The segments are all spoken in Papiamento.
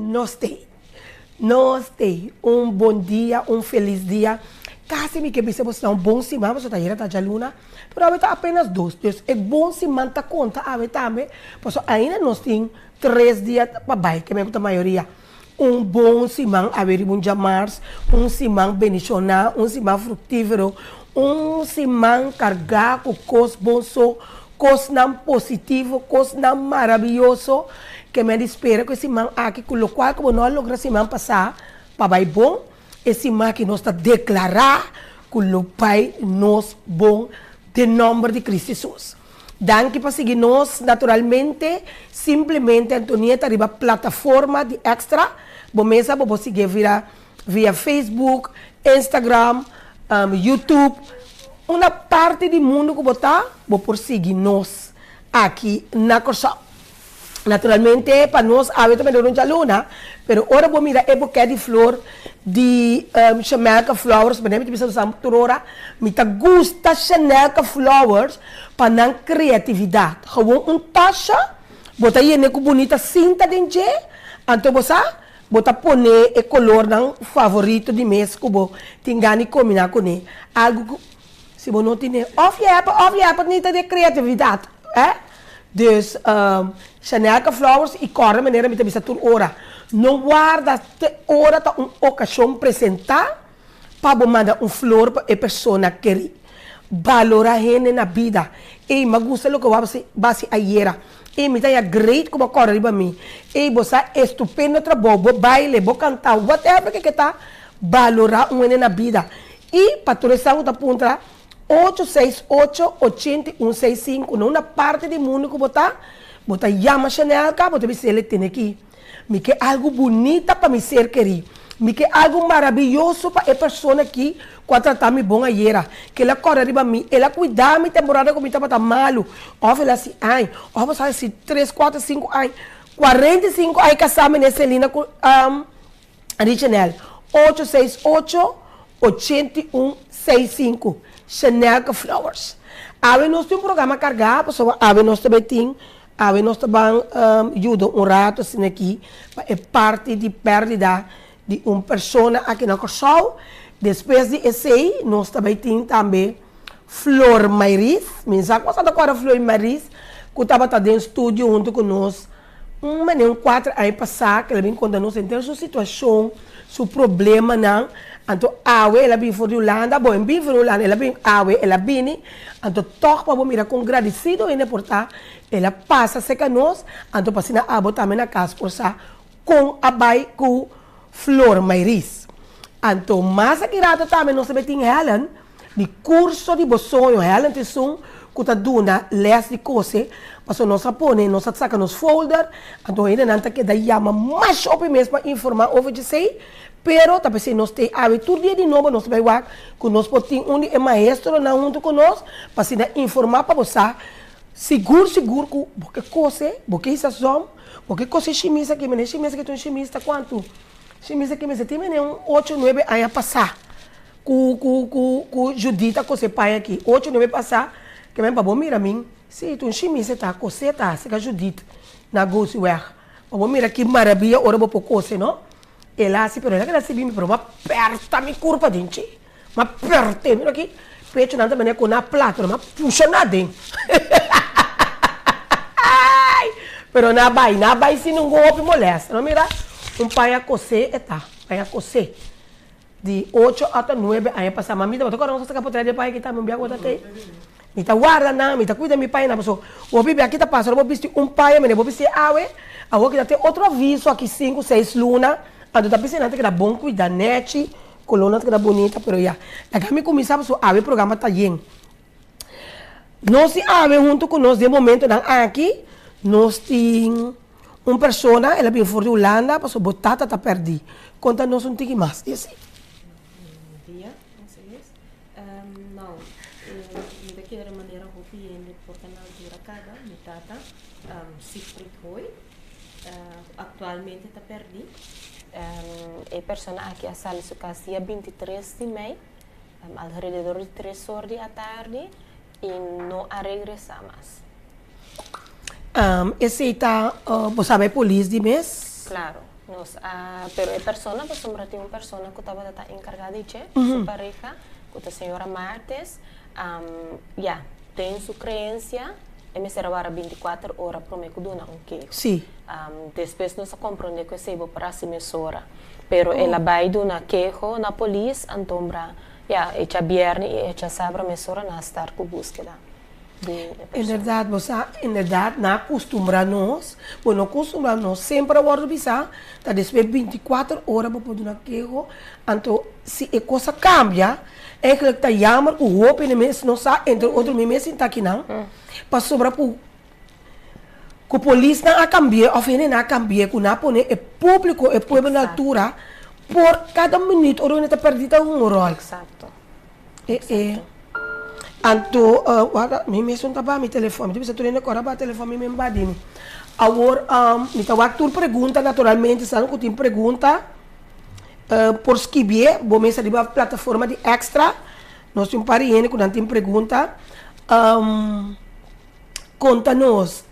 Nos t'ei. Nos t'ei. Un bon dia, un felis dia. Kasi mi ke bisa bosnan un bon siman, pasobra ayera ta djaluna, pero awe ta apenas dos. Dus e bon siman ta konta awe tambe, pasobra ainda nos tin tres dia pa bai, ke men ku ta mayoria. Un bon siman awe riba un djamars, un siman bendishoná, un siman fruktífero, un siman kargá ku kos bon so, Kosnan positivo, kosnan maraviyoso ke mi a di spera ku e siman aki, ku lokual ku bo no a logra siman pasá pa bai bon, e siman aki nos ta deklará ku lo bai nos bon den nòmber di Kristu Hesus. Danki pa sigui nos, naturalmente, simplemente Antonieta riba plataforma di Extra, bo mesa bo por siguié via via Facebook, Instagram, YouTube, una parti di mundu ku bo ta, bo por sigui nos aki na Kòrsou. Naturalmente pa nos awe ta mester un djaluna, pero ora bo mira e bokè di flor di Chanelka Flowers, manera mi ta bisa nos tur ora, mi ta gusta Chanelka Flowers pa nan kreatividat. Gewoon un tasha, bo ta yene ku bunita sinta den dje, anto bo sa Bo ta pone e colornan favorito di mes cu bo tin gana di combina cune. Algo cu si bo no tine of je hebt of je hebt niet de creatividad, eh. Dus Chanelka Flowers y corda manera mi ta bisa tur ora, no warda te ora ta un ocasion presenta pa bo manda un flor pa e persona keri. Balora hende na bida. Ey, m'a gusta loke bo a basi ayera. Ey, mi ta ya great ku bo a kòrda riba mi. Ey, bo sa estupendo trabou, bo baile, bo kanta, whatever ke ke ta, balora un hende na bida. I pa tur esnan ku ta puntra, ocho seis ocho, ochenta i un seis sinku, na una parti di mundu ku bo ta, bo ta yama Shanelka, bo ta bis'el e tene aki. Mi ke algu bunita pa mi ser kerí. Mi ke algu marabiyoso pa e persona aki ku a trata mi bon ayera, ku el a kòrda riba mi, el a kuida mi temporada ku mi tabata malu, òf el a hasi aña, òf a hasi tres, kuater, sinku aña, 45 aña kasá mi ne Selina ku Richenel, ocho seis ocho, 81 seis sinku, Chanelka Flowers. Awe nos tin un programa kargá pasobra awe nos ta bai tin Awe nos ta ban yuda un rato asina aki pa e parti di pèrdida di un persona aki na Kòrsou. Despues di esei nos ta bai tin tambe Flor Mairis. Mi sa ku boso ta kòrda Flor Mairis ku tabata den studio huntu ku nos un manera un kuater aña pasá ku el a bin konta nos henter su situashon, su problemanan. Anto awe el a bin for di Hulanda, bon el bin for di Hulanda, el a bin awe el a bini, anto tòg pa bo mira kon gradisido hende por ta, el a pasa serka nos, anto pa asina abo tambe na kas por sa kon a bai ku Flor Mairis. Anto mas aki rato tambe nos ta bai tin Helen di Curso di Bo Soño. Helen ta esun ku ta duna les di kose, pasobra nos a pone, nos a saka nos folder, anto hendenan ta keda yama masha hopi mes pa informa over djesei, Pero ta p'esei nos t'ei awe tur dia di nobo nos ta bai wak ku nos por tin un di e maestronan huntu ku nos pa asina informá pa bo sa sigur sigur ku bo ke kose, bo ke hisa zòm, bo ke kose shimis aki, mene shimis aki ta un shimis ta kuantu? Shimis aki mester tin mene un ocho nuebe aña pasá ku ku ku ku Judith a kose paña aki, ocho nuebe pasá ke men pa bo mira min si ta un shimis e ta kose ta seka Judith na Gosiweg pa bo mira ki marabiya ora bo por kose no. El a hasi, pero el a keda sirbi mi, pero m'a pèrta mi kurpa den dje. M'a pèrt'é. Mira aki, pechunan ta manera ku nan a plat, pero m'a pusha nan aden. Pero nan a bai, nan a bai sin ningun hopi molèster. No mira, un paña kosé e ta, paña kosé. Di ocho ata nuebe aña pasá. Mamita, bo ta kòrda nos a saka potrèt di e paña aki tambe un bia ku bo ta tei? Mi ta warda nan, mi ta cuida mi pañanan, pasobra bo bibi aki ta pasa ora bo bisti un paña, mene bo bisti e awe, awor ki ta tin otro aviso aki sinku, seis luna, anto ta bisa nan ta keda bon cuida nechi, colornan ta keda bunita, pero ya, laga mi cuminsa pasobra awe programa ta yen. Nos tin awe hunto cu nos den momentonan aki, nos tin un persona, el a bin for di Hulanda, pasobra bo tata ta perdi. Conta nos un tiki mas di esey. Dia, Nou, mi ta kere manera hopi hende por ta na altura kaba. Mi tata, Siegfried Hooi, aktualmente ta pèrdí. E persona aki a sali su kas dia 23 di mei, alrededor di tres or di atardi i no a regresá mas. Esei ta, bo sabe polis di mes? Klaro. Nos a, pero e persona, pasobra tin un persona ku tabata ta enkargá di dje, su pareha, ku ta señora Martes, ya, den su kreensia e mester a wara bintikuater ora promé ku duna un keho. Despues nos a komprondé ku esei bo por hasi mesora. Pero el a bai duna keho na polis, antombra, ya, e djabièrnè i e djasabra mesora nan a start ku búskeda. Inderdaad, bo sa, inderdaad, nan a kustumbrá nos, bo no kustumbrá nos, semper a wòrdu bisá, ta despues bintikuater ora bo por duna keho, anto si e kos a kambia, eigenlijk ta jammer ku hopi hende mes no sa, entre otro mi mes sinta akinan, pasobra ku ku polisnan a kambi'é òf hendenan a kambi'é ku nan a pone e públiko, e pueblo na altura, por kada minuut ora hende ta pèrdí ta hunga un ròl. E e. Anto, wak, mi mesun ta baha mi telefòn. Mi ta bisa tur hende kòrda baha telefòn, mi men baha di mi. Awor, mi ta wak tur pregunta naturalmente, esnan ku tin pregunta por skibié bo mes ariba plataforma di Extra. Nos tin un par di hende ku nan tin pregunta. Konta nos.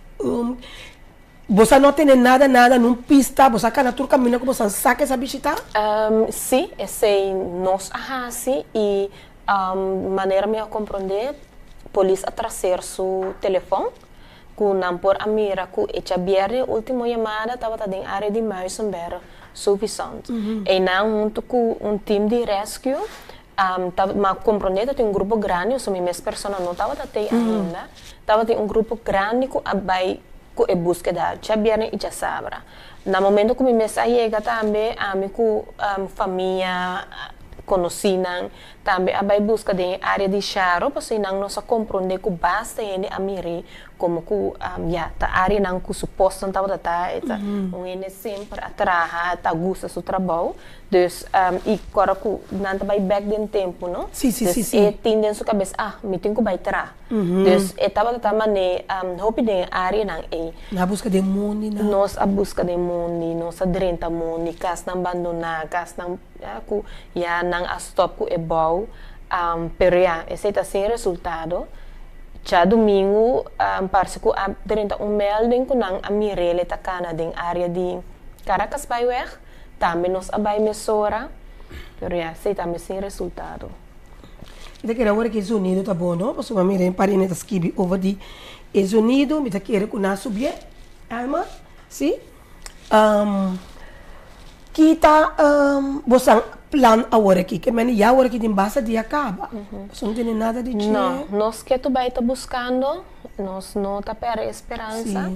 Bo sa no tene nada nada nun pista, bo sa kana tur kaminda ku bo san sa ke sa bishita? Sí, esei nos a hasi i manera mi a komprondé polis a traser su telefòn ku nan por a mira ku e djabièrnè e último yamada tabata den área di Muizenberg, Suffisant. Einan huntu ku un tim di rescue ma komprondé ta tin un grupo grandi, pasobra mi mes persona no tabata tei ainda, tabatin un grupo grandi ku a bai ku e búskeda djabièrnè i djasabra. Na momento ku mi mes a yega tambe, ami ku famia, konosínan tambe a bai buska den e área di Sharo, pasobra nan nos a komprondé ku basta hende a mir'é komo ku ya ta áreanan ku su posnan tabata ta, e ta un hende semper a traha, ta gusta su trabou. Dus, i kòrda ku nan ta bai bèk den tempu, no? Sí, sí, sí, Dus sí. e tin den su kabes, ah, mi tin ku bai traha. Dus e tabata ta man'é hopi den e áreanan ei. Nan a buska den mondinan. Nos a buska den mondi, nos a drenta mondi, kasnan bandoná, kasnan ya ku ya nan a stòp ku e bou. Pero ya, esei ta sin resultado. Djadumingu parse ku a drenta un melding ku nan a mir'é ta kana den área di Caracasbaaiweg. Tambe nos a bai mesora, pero ya esei tambe sin resultado. Mi ta kere awor ku e zonido ta bon no, pasobra mi mira e parene ta skibi over di e zonido, mi ta kere ku nan subié, Alma, si? Ki ta bosan plan awor aki? Ke mende ya awor aki tin basta dia kaba, boso no tene nada di dje? No, nos ketu bai ta buskando, nos no ta pèrdè e speransa.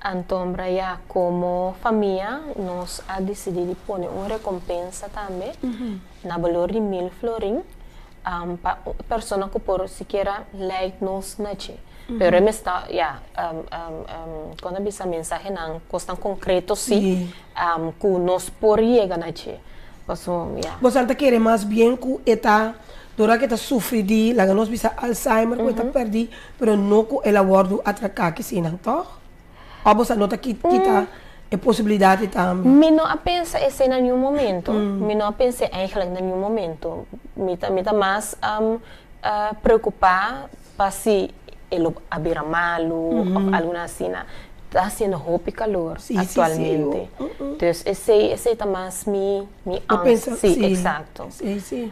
Antombra ya komo famia nos a disidí di pone un rekompensa tambe na balor di mil florin pa un persona ku por sikiera leit nos na dje. Pero e mester ya kon ta bisa mensahenan kosnan konkreto si ku nos por yega na dje. Paso ya. Boso ta kere mas bien ku e ta dora ku e ta sufri di laga nos bisa Alzheimer ku e ta pèrdí Pero no cu el a wordo atraca kisinan, toch? Of bo sa no ta kita e posibilidad di tambe? Mi no a pensa esey na niun momento. Mi no a pens'e eigenlijk na niun momento. Mi ta mi ta mas preocupa pa si e lo a bira malo of alguna asina. Ta haciendo hopi calor actualmente. Dus esey esey ta mas mi mi angst. Si, exacto. Si, si.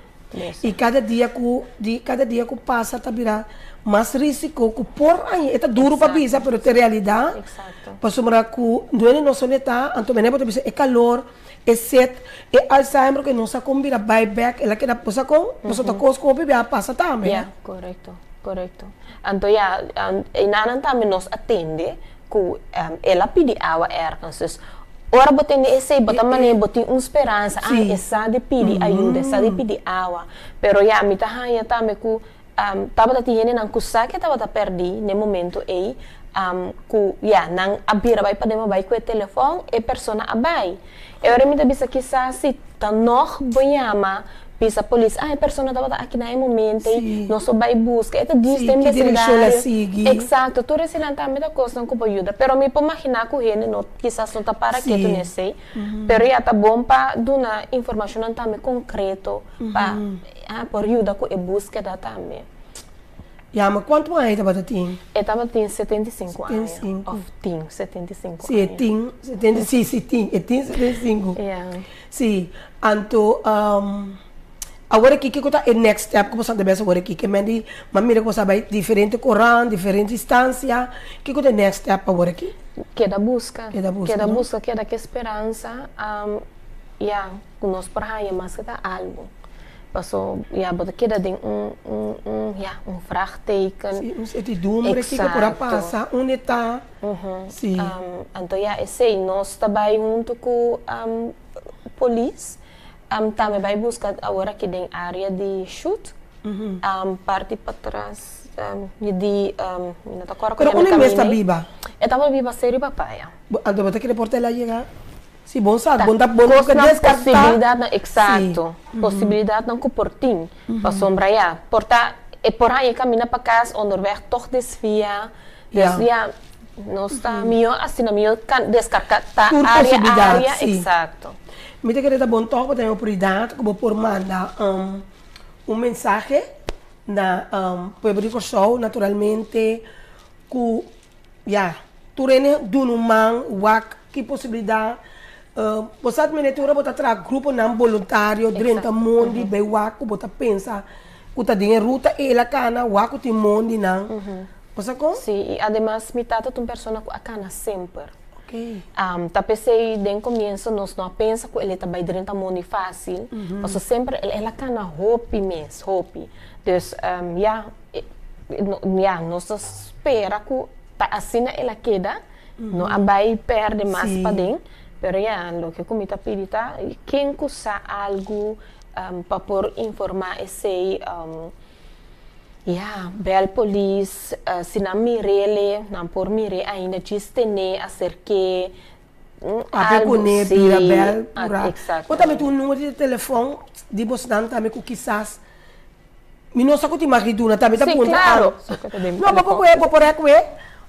I kada dia ku di kada dia ku pasa ta bira mas risiko ku por aña e ta duru pa bisa pero ta e realidat pasobra ku duende nos a ta anto mene bo ta bisa e kalor e set e alzheimer ku nos a kon bira bai bek el a keda bo sa kon pasobra ta kos ku hopi bia a pasa tambe. Ya korekto korekto anto ya e nanan tambe nos a tende ku el a pidi awa ergens. Dus ora bo tende esei bo ta manera bo tin un speransa, ah e sa di pidi ayuda, e sa di pidi awa. Pero ya mi ta haña tambe ku tabata tin hendenan ku sa ke tabata pèrdí n'e momento ei, ku ya nan a bira bai paden pa bai ku e telefòn, e persona a bai. E ora mi ta bisa kisas si ta nòg bo yama bisa polis, ah e persona tabata aki na e momento ei, nos por bai buska, e ta djis den besindario. Exacto, tur eseinan tambe ta kosnan ku por yuda, pero mi por maginá ku hende no kisas no ta para ketu na esei, pero ya ta bon pa duna informashonnan tambe konkreto pa por yuda ku e búskeda tambe. Ya, ma kuantu aña e tabata tin? E tabatin 75 aña. 75. Of tin 75 Si, e aña. tin 70, si, si tin, e tin 75. Ya. Si, anto awor aki kiko ta e next step ku boso ta bes awor aki? Ke men di, m'a mira ku boso a bai diferente korant, diferente instansia, kiko ta e next step awor aki? Keda buska. Keda buska, Keda no? buska, keda ku e speransa, ya, ku nos por haña maske ta algu. Paso, ya, bo ta keda den un, un, un, ya, un vraagteken. Si, un certidumbre kiko por a Exacto. pasa, unda e ta, si. Anto ya, esei, nos ta bai huntu ku polis, tambe bai buska awor aki den area di Shut, parti patras di, mi no ta kòrda Pero ku yama unda e mes ta kaminda ei. biba? E tabata biba Seru Papaya. Anto bo ta kere por ta el a yega? Si bon sa, Ta bon ta bon no ke kosnan, deskartá. posibilidatnan, Si. eksakto, posibilidatnan ku por tin. Pasobra ya, por ta e por haña e kaminda pa kas onderweg tòg desvia. Ya. Dus ya, nos ta mihó asina, mihó kan deskartá Tur área posibilidat, área, si. eksakto. Mi ta kere ta bon tòg bo ta den oportunidat ku bo por manda un mensahe na pueblo di Kòrsou, naturalmente ku Ya, tur hende duna un man, wak ki posibilidat. Bo sa mene tur ora bo ta traha gruponan boluntario drenta mondi bay wak ku bo ta pensa ku ta den e ruta el a kana wak ku tin mondinan. Bo sa kon? Sí, i ademas mi tata ta un persona ku a kana semper. Oké. Ta p'esei den komienso nos no a pensa ku el e ta bay drenta mondi fásil, pasobra semper el a kana hopi mes, hopi. Dus ya, Ya, nos ta spera ku ta asina el a keda, no a bai pèrdè mas paden, pero ya, loke ku mi ta pidi ta ken ku sa algu pa por informá esei, ya, bèl polis, si nan mir'é, nan por mir'é ainda djis ten'é, aserk'é, Papia algu, kuné, si, bira bèl, purá. Bo tambe eksaktamente. tin un numero di telefòn di bosnan tambe ku kisas Mi no sa ku tin mag di duna tambe ta Sí, puntra claro. abo. So ku ta den mi No, bo por telefòn. kue, bo por rekue.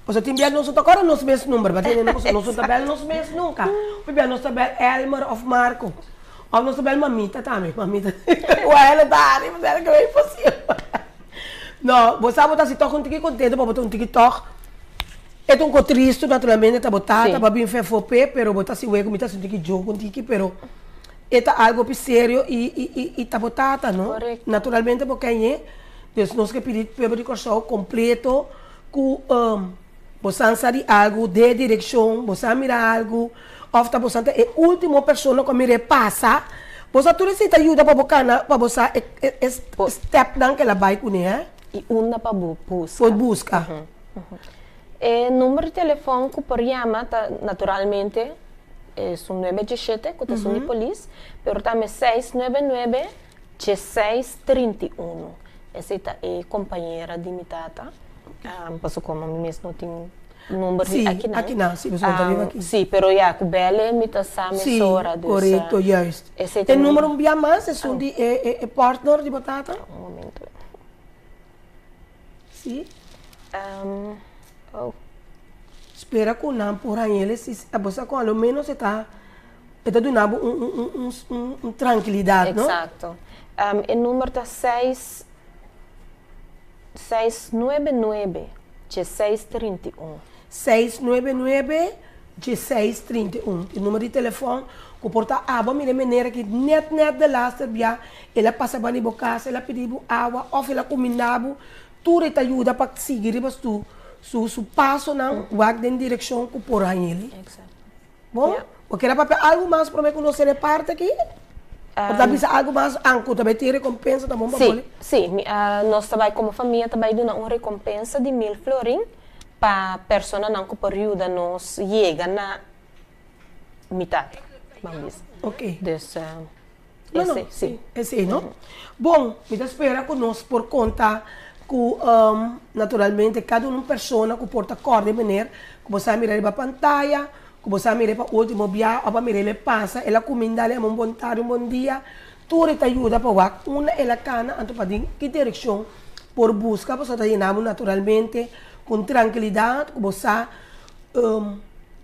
Pasobra tin bia nos no ta kòrda nos mes number, bo tende? Nos no ta bèl nos mes nunka. Hopi bia nos ta bèl Elmer òf Marco. Òf nos ta bèl mamita tambe. Mamita wèl e ta hari, pasobra el ke bay imposibel. No, bo sa bo ta hasi tòg un tiki kontento pa bo ta un tiki tòg. E ta un ko tristu naturalmente ta bo tata, Sí. bo a bin fefo p'e, pero bo ta hasi wei ku mi ta hasi un tiki joke un tiki, pero. E ta algo hopi serio y y ta bo tata no. Correcto. Naturalmente bo kenye, dus nos ke pidi pueblo di Kòrsou kompleto ku bo san sa di algu den e direkshon, bo sa mira algu òf ta bo san ta e último persona ku a mira e pasa, bo sa tur esei ta yuda pa bo kana pa bo sa e e stèpnan ku el a bai kuné hè. I unda pa bo buska. Por buska. E number di telefòn ku por yama ta naturalmente esun nuebe djeshete ku ta esun di polis, pero tambe seis nuebe nuebe djeseis trinta i unu. Esei ta e kompañera di mi tata, pasobra komo mi mes no tin number di Sí, akinan. akinan, sí, pasobra no ta biba aki. Sí, pero ya ku bèl'e mi ta sa Sí, mesora, dus korekto, juist. esei ta E mi. number un bia mas, esun di e e partner di bo tata? Un momento. Sí. Oh. Spera ku nan por hañ'el si bo sa ku a lo menos e ta e ta duna bo un un un un un trankilidat, no? Eksakto. E number ta seis seis nuebe nuebe djeseis 31. 699 16 31. E number di telefòn ku por ta abo mira e manera ki nèt nèt de laster bia el a pasa banda di bo kas, el a pidi bo awa òf el a kuminda bo, tur e ta yuda pa sigui riba su su su pasonan wak den direkshon ku por hañ'el. Bon, bo kere papia algu mas promé ku nos sera e parti aki? Bo ta bisa algu mas anku ta bai tin rekompensa ta bon pa Sí, boli? sí. Mi a, nos ta bai komo famia ta bai duna un rekompensa di mil florin pa personanan ku por yuda nos yega na mi tata, ban bisa. Oké. Dus, No, no, esei, sí. Esei, no? Bon, mi ta spera ku nos por konta ku naturalmente kada un persona ku por ta kòrda e meneer ku bo sa mira riba pantaya, ku bo sa mir'é pa último bia òf a mir'é el pasa, el a kumindá, el a yama un bon tardi, un bon dia, tur e ta yuda pa wak unda el a kana anto pa den ki direkshon por buska pasobra ta yena bo naturalmente ku un trankilidat ku bo sa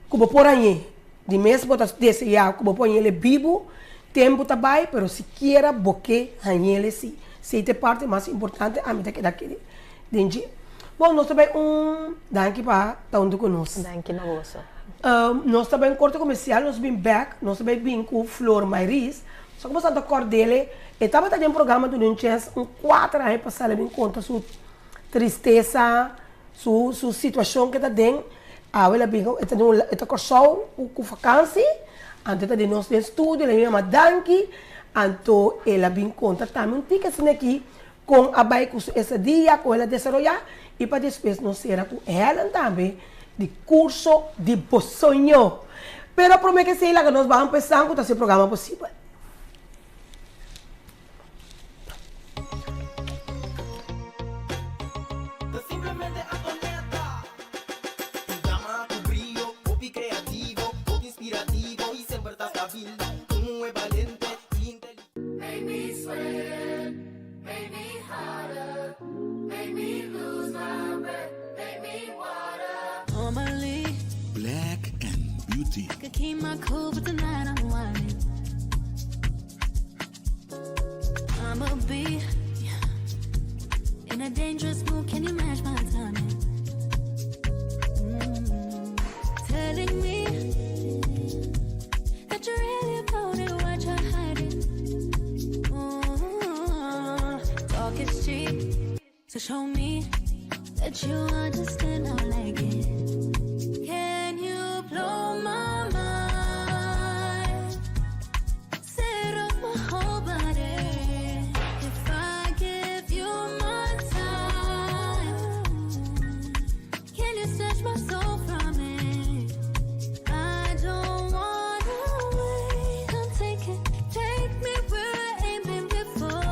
ku bo por hañ'é. Di mes bo ta deseá ku bo por hañ'el e bibu, tempu ta bai, pero sikiera bo ke hañ'el e si. Esei ta e parti mas importante, ami ta keda kere. Den dje. Bon, nos ta bai un danki pa ta huntu ku nos. Danki na boso. Nos ta bai un korte komersial, nos bin bèk, nos ta bai bin ku Flor Mairis. So ku boso ta kòrd'el, e tabata den programa duna un chèns un kuater aña pasá el a bin konta su tristesa, su su situashon ku e ta den. Awe el a bin, e ta den un e ta Kòrsou ku fakansi, anto e ta den nos den studio, el a bin yama danki, anto el a bin konta tambe un tiki asina aki Kon a bai ku su estadia, kon el a desaroyá i pa despues nos sera ku Helen tambe di Kurso di Bo Soño. Pero promé ke esei laga nos baha un pesan ku ta hasi e programa posibel. Make me sweat, make me hotter, make me lose my breath, make me water. Normally, Black and Beauty. I could keep my cool, but tonight I'm whining. I'ma be in a dangerous mood. Can you match my timing? Mm. Telling me that you're really about it, what you're hiding. Mm. Talk is cheap, so show me that you understand. I like it. Can you blow my mind? Set off my whole body. If I give you my time, can you snatch my soul from it? I don't wanna wait. Come take it, take me where I ain't been before.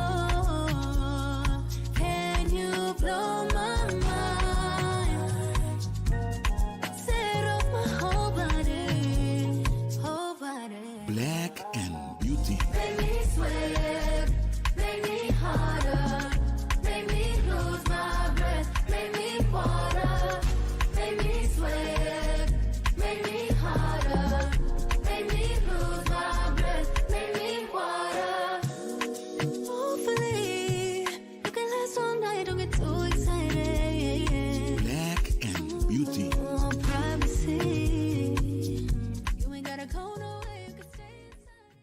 Can you blow my mind? Set off my whole body, whole body. Black and Beauty. Make me sweat, make me harder, make me lose my breath, make me water, make me sweat, make me harder, make me lose my breath, make me water. Hopefully, you can last all night, don't get too excited. Black and Beauty. Oh, privacy. You ain't gotta go nowhere, you can stay inside.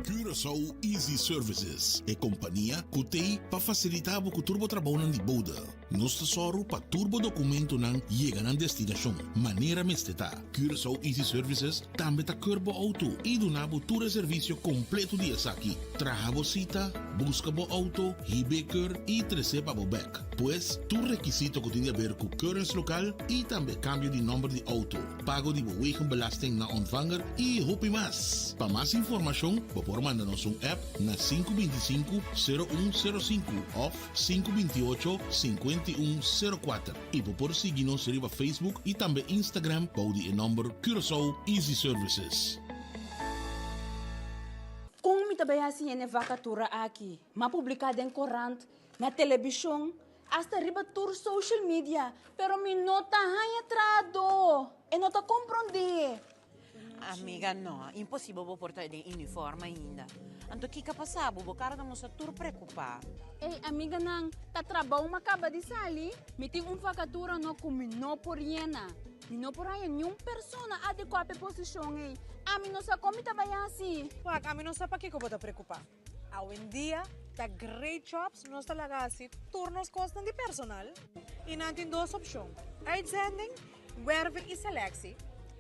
Curaçao Easy Services, e kompania ku t'ei pa fasilitá bo ku tur bo trabounan di bode. Nos ta sòru pa tur bo dokumentonan yega nan destinashon manera mester ta. Curaçao Easy Services tambe ta keur bo outo i duna bo tur e servisio kompleto di esaki, traha bo sita, buska bo outo, hib'é keur i tres'é pa bo bèk. Pues, tur rekisito ku tin di aber ku keuringslokaal i tambe kambio di nòmber di outo, pago di bo wegenbelasting na ontvanger i hopi mas. Pa mas informashon bo por manda nos un app na 525 0105 òf 528 5104 i bo por sigui nos riba Facebook i tambe Instagram bou di e nòmber Curaçao Easy Services. Kon mi ta bai hasi hende vakatura aki? M'a publiká den korant, na telebishon, hasta riba tur social media, pero mi no ta haña trahadó. E no ta komprondé. Amiga, no, imposibel bo por ta den uniform ainda. Anto kiko a pasa bo? Bo kara ta mustra tur preokupá. Ey, amiganan, ta trabou m'a kaba di sali. Mi tin un vakatura no ku mi no por yena. Mi no por haña niun persona adekuá pa e posishon ey. Ami no sa kon mi ta bai hasi. Wak, ami no sa pakiko bo ta preokupá. Awendia ta Great Jobs nos ta laga hasi tur nos kosnan di personal i nan tin dos opshon, uitzending, werving i selectie.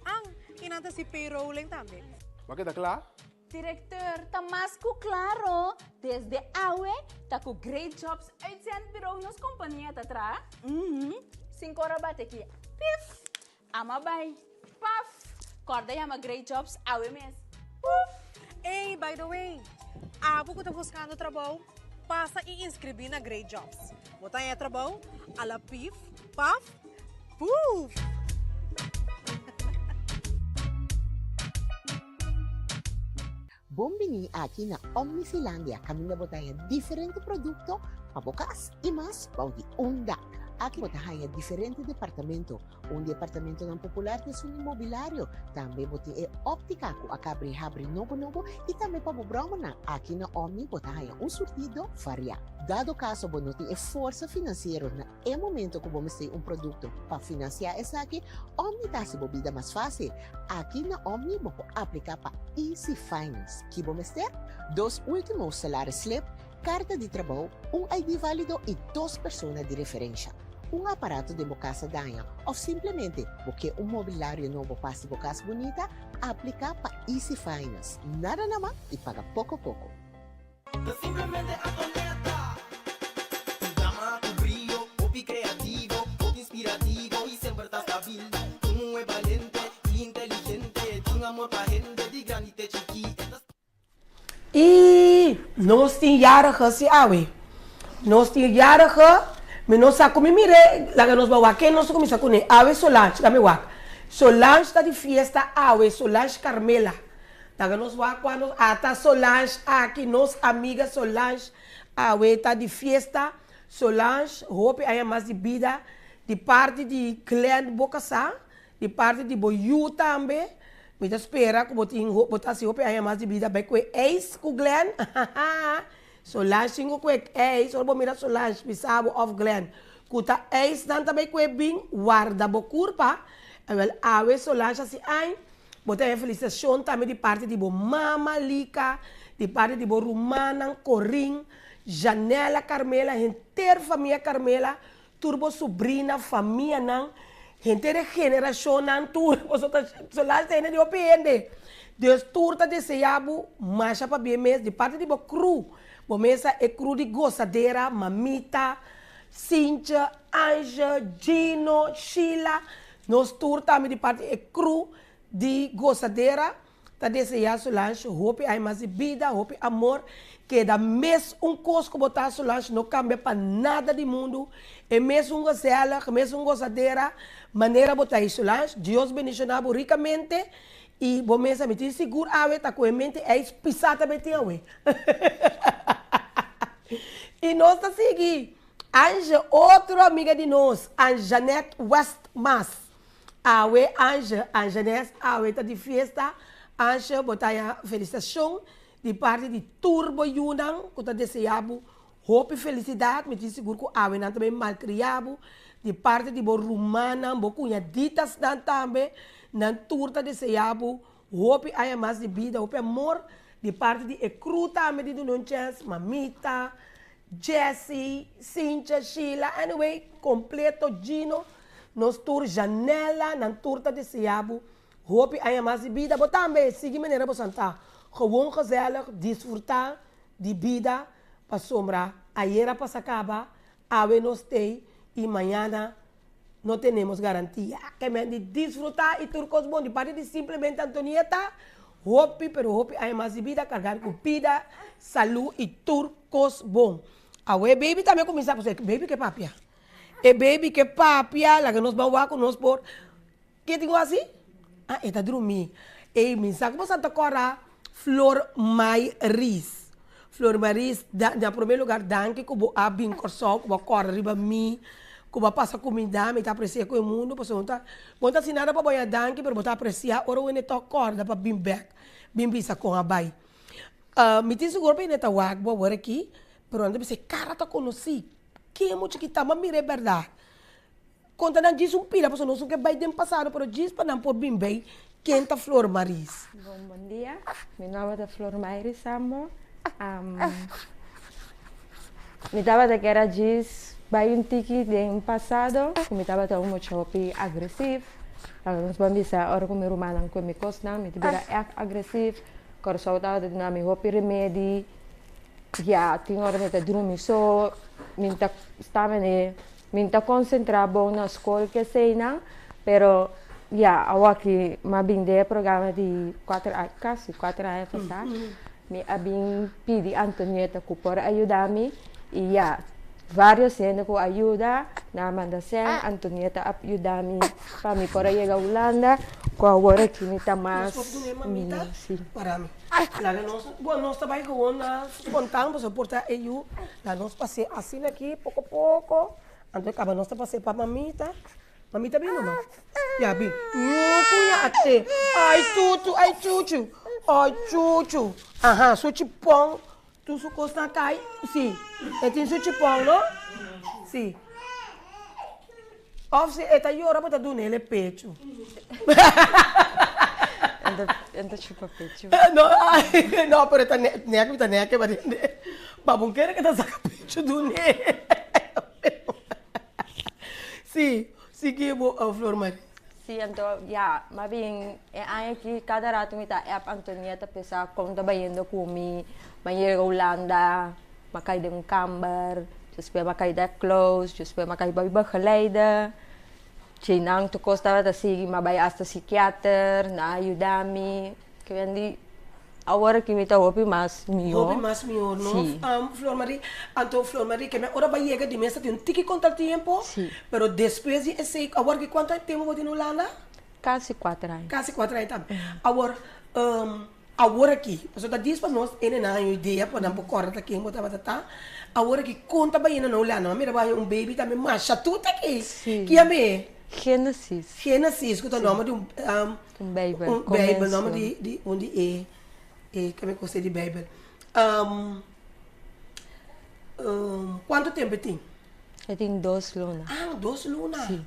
An, i nan ta hasi payrolling tambe. Bo a keda kla? Directeur, ta mas ku klaro, desde awe ta ku Great Jobs Uitzendbureau nos kompania ta traha. Uhum, sin kora bate ki pif, ama bai, paf, kòrda yama Great Jobs awe mes, puf! Ey, by the way, abo ku ta buskando trabou, pasa i inskribí na Great Jobs. Bo ta haña trabou a la pif, paf, puf! Bon bini aki na Omnifilandia kaminda bo ta haña diferente produkto pa bo kas i mas bou di un dak. Aki bo ta haña diferente departamento. Un di e apartamentonan popular ta esun di mobilario. Tambe bo tin e óptica ku a kabri habri nobo nobo i tambe pa bo bròmernan. Aki na Omni bo ta haña un surtido variá. Dado kaso bo no tin e forsa finansiero na e momento ku bo mester un produkto pa finansiá esaki, Omni ta hasi bo bida mas fásil. Aki na Omni bo por apliká pa Easy Finance. Ki bo mester? Dos último salaris slip, Karta di trabou, un ID válido i dos persona di referensha. Un aparato den bo kas a daña òf simplemente bo ke un mobilario nobo pa hasi bo kas bunita? Apliká pa Easy Finance. Nada na man i paga poko poko. Ta simplemente Antonetta. Un dama ku brio, hopi kreativo, hopi inspirativo i semper ta stabil. Un muhé balente i inteligente, tin amor pa hende di grandi te chikí. E ta. I nos tin yarige si awe. Nos tin yarige, mi no sa ku mi mir'é, laga nos bai wak ken nos ta kuminsá kuné. Awe Solange, laga mi wak. Solange ta di fiesta awe, Solange Carmela. Laga nos wak kua nos, ata Solange aki, nos amiga Solange awe ta di fiesta. Solange, hopi aña mas di bida di parti di Glenn bo kasá. Di parti di bo yu tambe, mi ta spera ku bo tin bo ta hasi hopi aña mas di bida bai ku e eis ku Glenn. Solange tin ku e eis, ora bo mira Solange bisa bo òf Glenn ku ta eis nan ta bai ku e bin warda bo kurpa. Awèl awe Solange hasi añ, bo ta haña felisitashon tambe di parti di bo mama Lika, di parti di bo rumannan Corin, Janella Carmela, henter famia Carmela Tur bo subrina, famianan, henter e generashonnan tur, boso ta Solange ta hende di hopi hende. Dus tur ta desea bo masha pabia mes di parti di bo crew. Bo mes a e crew di Gozadera, Mamita, Sintje, Anje, Gino, Sheila, nos tur tambe di parti e crew di Gozadera. Ta desea Solange hopi ai mas di bida, hopi amor, keda mes un kos ku bo ta Solange no kambia pa nada di mundu, e mes un gezellig, mes un gozadera, manera bo ta ei Solange, Dios bendiciona bo ricamente y bo mes a mi tin sigur awe ta ku e mente ei pisa ta bay tin awe. Y nos ta sigui Ange otro amiga di nos Anjanette Westmas. Awe Ange, Angenes, awe ta di fiesta, Ange bo ta haña felisitashon di parti di tur bo yunan ku ta desea bo hopi felisidat, mi tin sigur ku awe nan ta bay malkria bo, di parti di bo rumannan, bo kuñaditasnan tambe, nan tur ta desea bo hopi aña mas di bida, hopi amor, di parti di e crew tambe di Duna un Chèns, Mamita, Jessy, Cynthia, Sheila, anyway completo Gino, nos tur Janella, nan tur ta desea bo hopi aña mas di bida, bo tambe sigui manera bo santa, gewoon gezellig disfruta di bida pasobra ayera pasa caba, awe nos tey y mañana no tenemos garantia. Ke men di disfruta y tur cos bon di parti di simplemente Antonieta, hopi pero hopi aña mas di bida carga cu bida, salud y tur cos bon. Awe baby tambe a cuminsa, pasobra e baby ke papia, e baby ke papia laga nos ban wak cu nos por, ke tin cu haci? Ah e ta drumi. Ey mi sa cu bo sa ta cora Flor Mai Ris. Flor Maris, na prome lugar danki ku bo a bin Kòrsou, ku bo a kòrda riba mi, ku bo a pasa kumindá, mi ta apresiá ku e mundu pasobra bo ta bo no ta hasi nada pa bo haña danki pero bo ta apresiá ora wende tòg kòrda pa bin bèk bin bisa kon a bai. Mi tin sigur pa hende ta wak bo awor aki pero nan ta bisa e kara ta konosí, ken mucha ki ta? Bo a mira e bèrdat. Konta nan djis un pida pasobra nos no ke bai den pasado pero djis pa nan por bin bei ken ta Flor Maris. Bon bon dia, mi nomber ta Flor Mayris Sambo. Mi tabata kier a djis bai un tiki den pasado ku mi tabata un mucha hopi agresiv. Nos ban bisa ora ku mi rumannan kue mi kosnan mi ta bira ègt agresiv. Kòrsou tabata duna mi hopi remedi. Ya tin ora mi ta drumi so, mi ta sta mene. Mi no ta konsentrá bon na skol ku eseinan, pero ya awor-aki mi a bin den e programa di kuater aña, kasi kuater aña pasá, mi a bin pidi Antonieta ku por a yuda mi i ya vários hende ku a yuda, nan a manda sèn, Antonieta a yuda mi pa mi por a yega Hulanda, ku awor aki mi ta mas mihó, si. Laga nos, bon nos ta bai gewoon na spontaan pasobra por ta e yu, laga nos pas'é asina aki poko poko. Anto e kaba nos ta pas'é pa mamita. Mamita bin numa. Ya bin. Yu kuña ate. Ai tutu, ai chuchu. Ai chuchu. Aha, su chipon. Tur su kosnan kai. Si, e tin su chipon no. Si. Of si e ta yora bo ta dun'el e pechu. E ta chupa pechu. No, no, pero e ta nek, mi ta nek e Pa bo kere ke ta saka pechu dun'e. Si, sigui bo Flor Marie. Si, anto ya, ma bin e aña aki kada rato mi ta app Antonieta p'e sa kon ta bayendo ku mi, mi a yega Hulanda, mi a kai den un kamber, despues mi a kai dakloos, despues mi a kai bai begeleider, djeinan tur kos tabata sigui, mi a bai asta sikiater, nan a yuda mi, Kendi awor aki mi ta hopi mas mihó. Hopi mas mihó, no? Sí. Flor Marie, anto Flor Marie, ke mi ora bo a yega di mesa tin un tiki kontratiempo, Sí. pero despues di esei, awor ki kuantu tempu bo tin na Hulanda? Kasi kuater aña. Kasi kuater aña tambe. Awor, awor aki, pasobra ta dies pa nos ene nan haña un idea pa nan por kòrda ta ken bo tabata ta, awor aki kon ta bayendo na Hulanda? Mi a mira bo haña un baby tambe masha tut aki. Sí. Kia mi? Genesis. Genesis, ku ta nòmber di un. Un Bijbel, Un Bijbel, nòmber komenso. di di un di e e ke mi kos di Bijbel. Kuantu tempu e tin? E tin dos luna. Ah, dos luna. Si.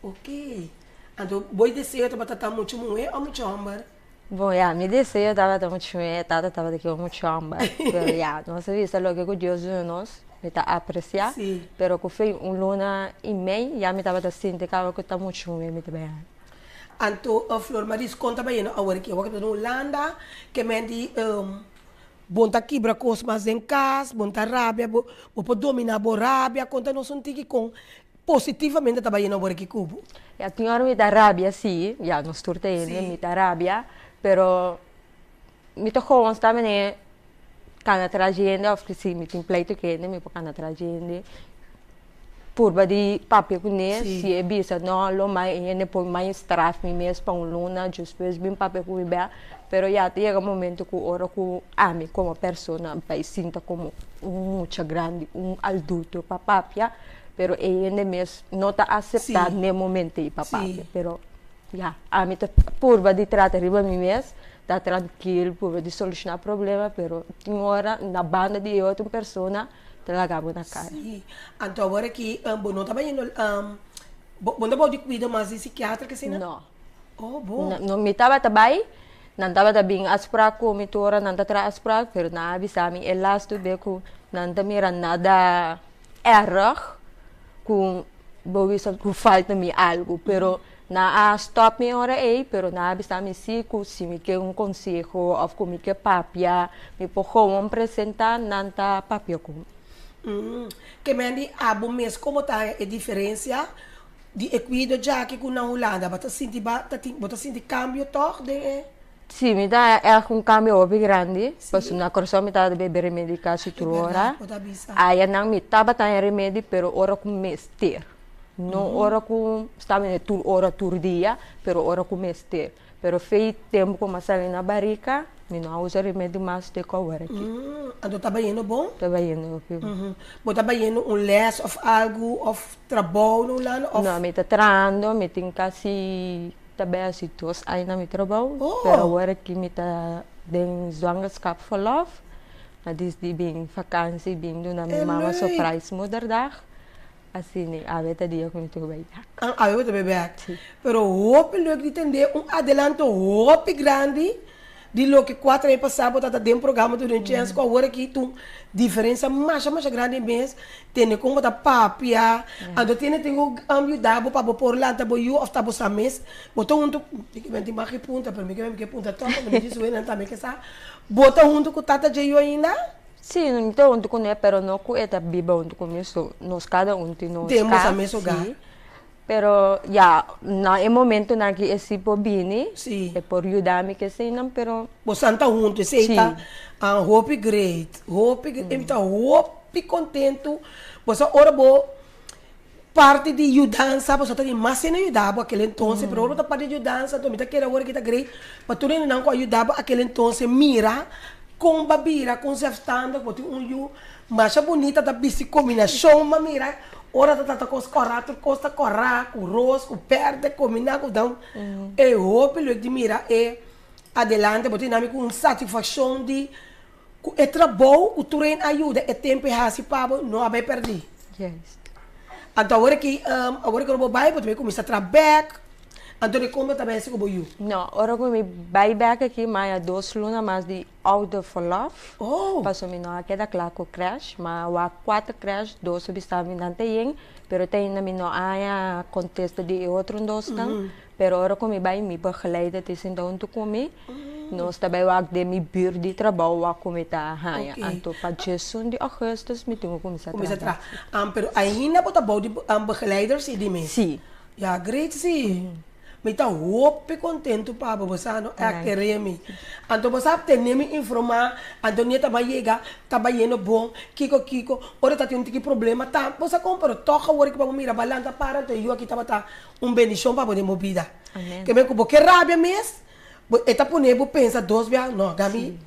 Oké. Anto bo deseo tabata ta muchu muhé òf muchu hòmber? Bon, ya, mi deseo tabata muchu muhé, tata tabata kier muchu hòmber. Pero ya, nos a bisa loke ku Dios duna nos, mi ta apresiá. Si. Pero ku fin un luna i mei ya mi tabata sinti kaba ku ta muchu muhé mi ta bai haña. Anto Flor Maris kon ta bayendo awor aki? Awor ki ta na Hulanda, ke men di bon ta kibra kos mas den kas, bon ta rabia, bo bo por domina bo rabia, konta nos un tiki kon positivamente ta bayendo awor aki ku bo. Ya tin ora mi ta rabia si, ya nos tur ta hende, mi ta rabia, pero mi ta gewoon sta manera kana tras di hende of si mi tin pleito ku hende mi por kana tras di hende. Purba di papia kuné, si e bisa no lo mai e hende por mai straf mi mes pa un luna, despues bin papia ku mi bèk, pero ya ta yega momento ku ora ku ami komo persona bai sinta komo un mucha grandi, un adulto pa papia, pero e hende mes no ta aseptá n'e momento ei pa papia, pero ya ami ta purba di trata riba mi mes, ta trankil, purba di solushoná problema, pero tin ora na banda di e otro persona. Ta laga bo na kara. Sí. Anto awor aki bo no ta bayendo bo no ta bou di kuido mas di sikiatra ke asina? No. Oh, bo. No, mi tabata bai, nan tabata bin afsprak ku mi tur ora nan ta traha afsprak, pero nan a bisa mi e lastu be ku nan ta mira nada erg ku bo bisa ku falta mi algu, pero nan a stop mi e ora ei, pero nan a bisa mi si ku si mi ke un konseho òf ku mi ke papia, mi por gewoon presentá, nan ta papia ku mi. Ke men di abo mes komo ta e diferensia di e kuido djaki ku na Hulanda? Bo ta sinti ba ta tin bo ta sinti kambio tòg den e. Si, mi ta ègt un kambio hopi grandi, pasobra na Kòrsou mi tabata bebe remedi kasi tur ora. Ayanan mi tabata haña remedi pero ora ku mester. No ora ku sta bini tur ora tur dia, pero ora ku mester. Pero fei tempu ku mi a sali na barika, mi no a usa remedi mas te ku awor aki. Anto ta bayendo bon? Ta bayendo hopi bon. Bo ta bayendo un les of algu of trabou na Hulanda of? No, mi ta trahando, mi tin kasi ta bay hasi dos aña na mi trabou, pero awor aki mi ta den zwangerschapsverlof. Mi a disidi bin vakansi, bin duna mi mama surprise moederdag. Asina, awe ta dia ku mi tur bai bèk. An awe bo ta bai bèk. Si. Pero hopi leuk di tende un adelanto hopi grandi di loke kuater aña pasá bo tabata den programa Tur den Chèns ku awor aki ta un diferensia masha masha grandi mes tende kon bo ta papia anto tende tin ku yuda bo pa bo por lanta bo yu òf ta bo sa mes bo ta huntu mi ke benti mag e punta pero mi ke benti punta tòg pasobra mi di su nan tambe ke sa bo ta huntu ku tata dje yu ainda? Sí, mi ta huntu kuné, pero no ku e ta biba huntu ku mi, so nos kada un tin nos Ten boso kas, mes hogar. sí. Pero ya, na e momentonan ki e sí por bini, Sí. e por yuda mi ku eseinan, pero Bosan ta huntu, esei Sí. ta ah hopi great, hopi gre, mi ta hopi kontentu, boso ora bo parti di yudansa, boso ta di mas hende a yuda bo akel entonces, pero ora bo ta parti di yudansa, anto mi ta kere awor ki ta great pa tur hendenan ku a yuda bo akel entonces mira. Kon ba bira kon zelfstandig bo tin un yu masha bunita ta bisti kombinashon ba mira ora ta trata kos kòrá tur kos ta kòrá ku ros ku bèrdè kombiná ku dan e hopi leuk di mira e adelante bo tin nami ku un satisfakshon di ku e trabou ku tur hende a yuda e tempu e hasi pa bo no a bai pèrdí. Anto awor aki awor ku bo bai bo ta bai kuminsá traha bèk anto di kon bo ta bai hasi ku bo yu? No, ora ku mi bai bèk aki mi a dos luna mas di ouderverlof. Oh. Pasobra mi no a keda kla ku krèsh, mi a wak kuater krèsh, dos a bisa mi nan ta yen, pero te ainda mi no a haña kontesta di e otro dosnan. Pero ora ku mi bai mi begeleider ta sinta huntu ku mi, nos ta bai wak den mi bùrt di trabou wak ku mi ta haña. Anto pa djesun di augustus mi tin ku kuminsá Kuminsá traha. traha. Pero ainda bo ta bou di begeleider si di mi? Si. Ya great si. Mi ta hopi kontentu pa bo, bo sa no èk kere mi. Anto bo sa tene mi informá, anto nie ta bai yega, ta bayendo bon, kiko kiko, ora ta tin un tiki problema ta, bo sa kon, pero tòg awor ki pa bo mira balanta para anto e yu aki tabata Un bendishon pa bo den bo bida. Amen. Ke men ku bo ke rabia mes, bo e ta pone bo pensa dos bia, no, Gaby.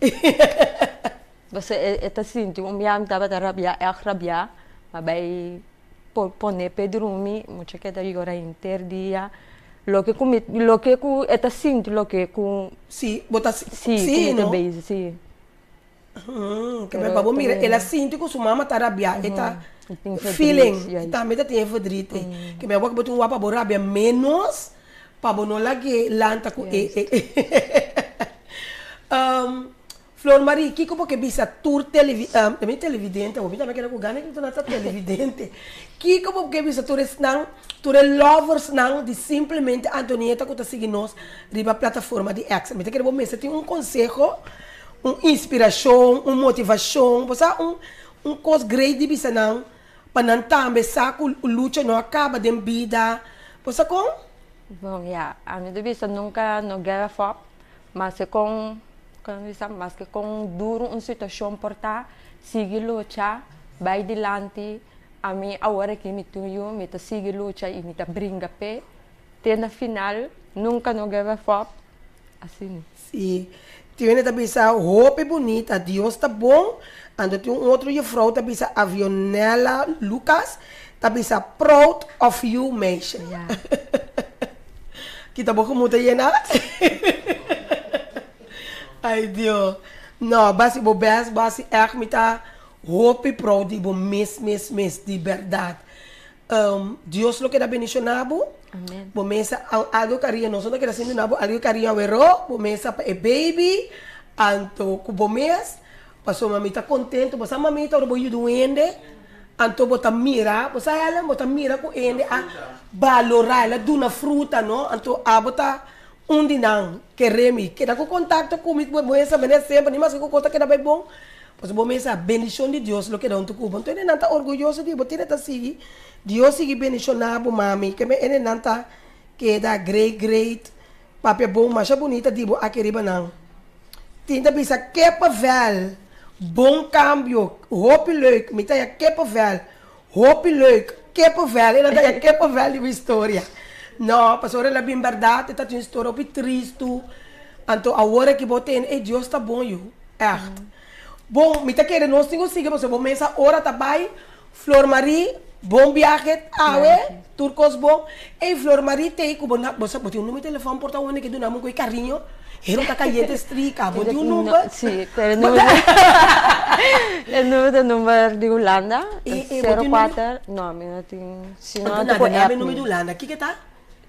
Pasobra e e ta sinti un bia mi tabata rabia, ègt rabia, ma bai po pone p'e drumi, mucha keda yora henter dia. Loke ku mi, loke ku e ta sinti loke ku. Si, bo ta Si, si, ku mi ta no? bezig, si. Ke men pa bo mira, el a sinti ku su mama ta rabiá, e ta feeling, e tambe ta tin e verdriet ei. Ke men awor ku bo tin un wak pa bo rabia ménos, pa bo no lag'é lanta ku e e. Flor Marie, kiko bo ke bisa tur televi, mi televidente, awor mi tambe keda ku gana di ta televidente. Kiko bo ke bisa tur esnan, tur e loversnan di Simplemente Antonieta ku ta sigui nos riba plataforma di Extra? Mi ta kere bo mester tin un konseho. Un inspirashon, un motivashon, bo sa un un kos great di bisa nan pa nan tambe sa ku lucha no a kaba den bida, bo sa kon? Bon ya, ami ta bisa nunka no give up, maske kon kon mi bisa maske kon duru un situashon por ta, sigui lucha, bai dilanti, ami awor aki mi tin yu, mi ta sigui lucha i mi ta bringa p'e te na final, nunka no give up, asina. Si, tin hende ta bisa hopi bunita, Dios ta bon, anto tin un otro jufrouw ta bisa Avionella Lucas ta bisa proud of you meisje. Ja. Kita bo gemoed a yena? Ay Dios. No, basi bo best, basi echt mi ta hopi proud di bo mes mes mes di berdad. Dios lo keda bendiciona bo. Amen. Bo mesa algo cariño, nos no ta keda sin duna bo algo cariño awero, bo mesa pa e baby, anto cu bo mes, pasobra mi ta contento, bo sa mamita ora bo yuda un hende, anto bo ta mira, bo sa Helen, bo ta mira cu e hende a balora, el a duna fruta no, anto abo ta un di nan, kere mi, keda cu contacto cu mi, bo mesa mene semper, ni maske cu cos ta keda bay bon, Pasobra bo mester sa bendishon di Dios lo keda huntu ku bo. Anto enenan ta orguyoso di bo, tene ta sigui Dios sigui bendishoná bo mami. Keme enenan ta keda great great papia bon masha bunita di bo aki riba nan. Tin ta bisa kippenvel bon kambio hopi leuk mi ta ya kippenvel hopi leuk kippenvel enan ta ya kippenvel di bo historia. No pasobra ora el a bin bèrdat e ta tin un storia hopi tristu anto awor aki bo tende ey Dios ta bon yu. Echt. Bon, mi ta kere nos tin ku sigui pasobra bo mesa ora ta bai. Flor Marie, bon biahe awe, tur kos bon. Ey Flor Marie tei ku bo na, bo sa bo tin un number di telefòn por ta wende ke duna mi un koe kariño. Hero ta kayente strika, bo tin un number? Si, pero e number e number ta number di Hulanda, sero kuater, no mi no tin, si no ta ku app mi. Duna mi number di Hulanda, kiko ta?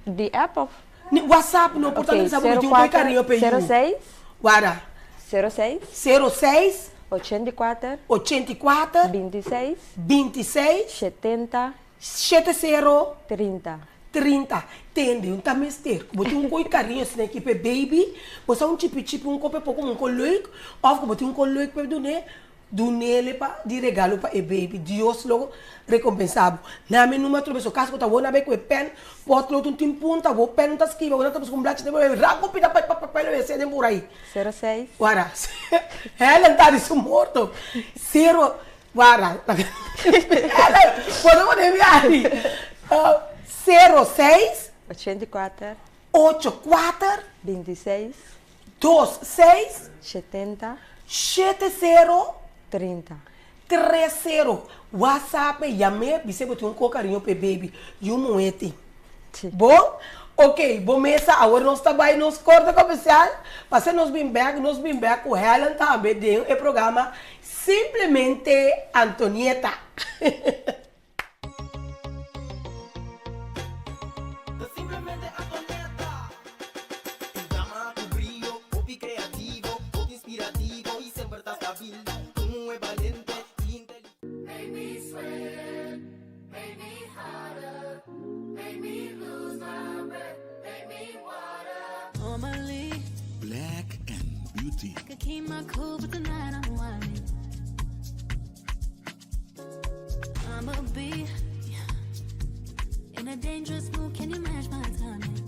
Di app of? Ni WhatsApp no por ta Ok, bisa bo mi sero tin un koe kuater, kariño pa e sero yu. seis. Wara. Sero seis. Sero seis. 84. 84. 26. 26. 70. 70. 30. 30. Tende, un ta mester ku bo tin un koi kariño asina aki pa e baby, bo sa un chipi chipi un kope poko un ko leuk, òf ku bo tin un ko leuk pa e dun'é, Dunele pa di regalo pa e baby. Dios lo recompensa bo. Na mi numa trobe so cas cu ta wona bay cu e pen, potlood un tin punta, bo pen ta skiba, wona ta busca un blachi den bo raco pida pa pa pa lo ese den por ahi. Sero seis. Wara. Helen ta di su morto. Sero, wara. Helen, bo ta pone mi ahi. Sero seis. 84. Ocho kuater. 26. Dos seis. 70. 70. 30. Tres sero. Whatsapp e yam'é bis'é bo tin un ko kariño p'e baby. Yu muhé tin. Bon? Ok, bo mesa awor nos ta bai nos korte komersial. Pase nos bin bèk, nos bin bèk ku Helen tambe den e programa Simplemente Antonieta. Ta simplemente Antonieta. Un dama ku brio, hopi kreativo, hopi inspirativo i semper ta stabil. Un muhé balente i inteligente. Make me sweat, make me hotter, make me lose my breath, make me water. Normally, Black and Beauty. I could keep my cool, but tonight I'm whining. I'ma be in a dangerous mood. Can you match my timing?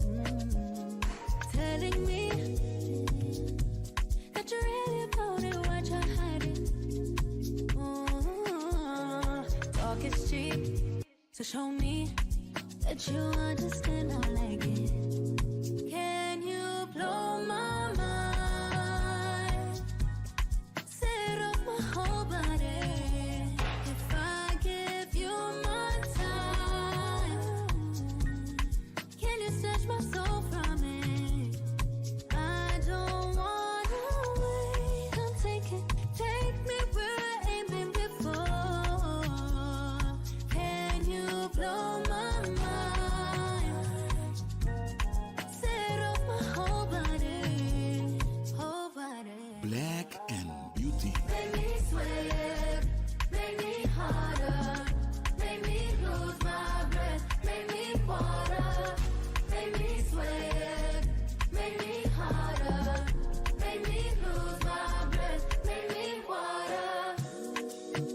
Mm. Telling me that you're really about it, what you're hiding. Ooh, talk is cheap, so show me that you understand. I like it. Can you blow my mind? Set up my whole body. If I give you my time, can you search my soul from it? I don't wanna wait. Come take it, take me where I ain't been before. Can you blow my mind? Set up my whole body, whole body. Black and Beauty. Make me sweat, make me harder, make me lose my breath, make me water, make me sweat, make me harder, make me lose my breath, make me water.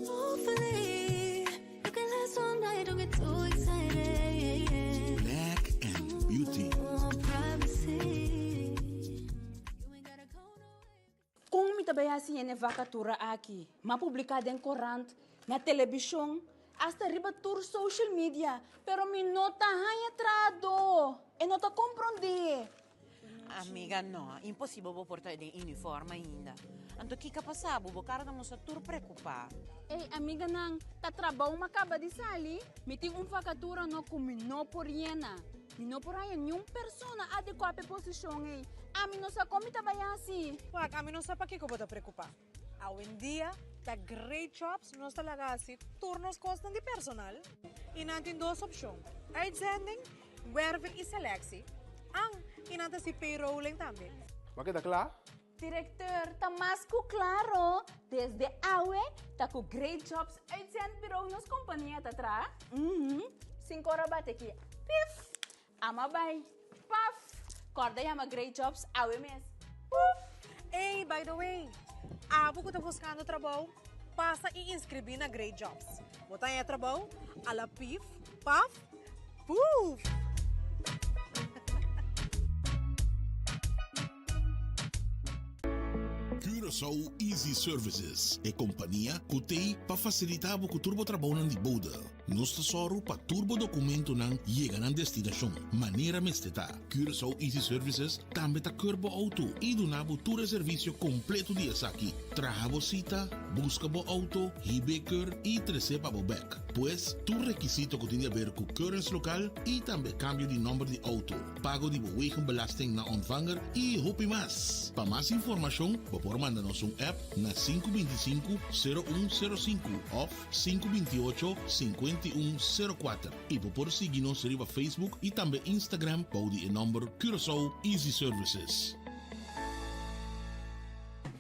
Hopefully, you can last all night, don't get too excited. Black and Beauty. Oh, privacy. You ain't gotta go nowhere. Kon mi ta bai hasi yena e vakatura aki? M'a publiká den korant, na telebishon, asta riba tur social media, pero mi no ta haña trahadó. E no ta komprondé. Amiga, no, imposibel bo por ta den uniform ainda. Anto kiko a pasa bo? Bo kara ta mustra tur preokupá. Ey, amiganan, ta trabou m'a kaba di sali. Mi tin un vakatura no ku mi no por yena. Mi no por haña niun persona adekuá pa e posishon ei. Ami no sa kon mi ta bai hasi. Wak, ami no sa pakiko bo ta preokupá. Awendia ta Great Jobs nos ta laga hasi tur nos kosnan di personal i nan tin dos opshon, uitzending, werving i selectie. An, i nan ta hasi payrolling tambe. Bo a keda kla? Directeur, ta mas cu claro, desde awe ta cu Great Jobs Uitzendbureau nos compania ta traha. Uhum, sin cora bate aki, pif, ama bay, paf, corda yama Great Jobs awe mes, puf. Ey, by the way, abo cu ta buscando trabou, pasa y inscribi na Great Jobs. Bo ta haña trabou a la pif, paf, puf! Curaçao Easy Services, e kompania ku t'ei pa fasilitá bo ku tur bo trabounan di bouda. Nos ta sòru pa tur bo dokumentonan yega nan destinashon manera mester ta. Curaçao Easy Services tambe ta keur bo outo i duna bo tur e servisio kompleto di esaki, traha bo sita, buska bo outo, hib'é keur i tres'é pa bo bèk. Pues, tur rekisito ku tin di aber ku keuringslokaal i tambe kambio di nòmber di outo. pago di bo wegenbelasting na ontvanger y hopi mas. Pa mas informacion bo por manda nos un app na sinku 25 sero un sero sinku of sinku 28 51 sero kuater y bo por sigui nos riba Facebook y tambe Instagram bou di e nomber Curaçao Easy Services.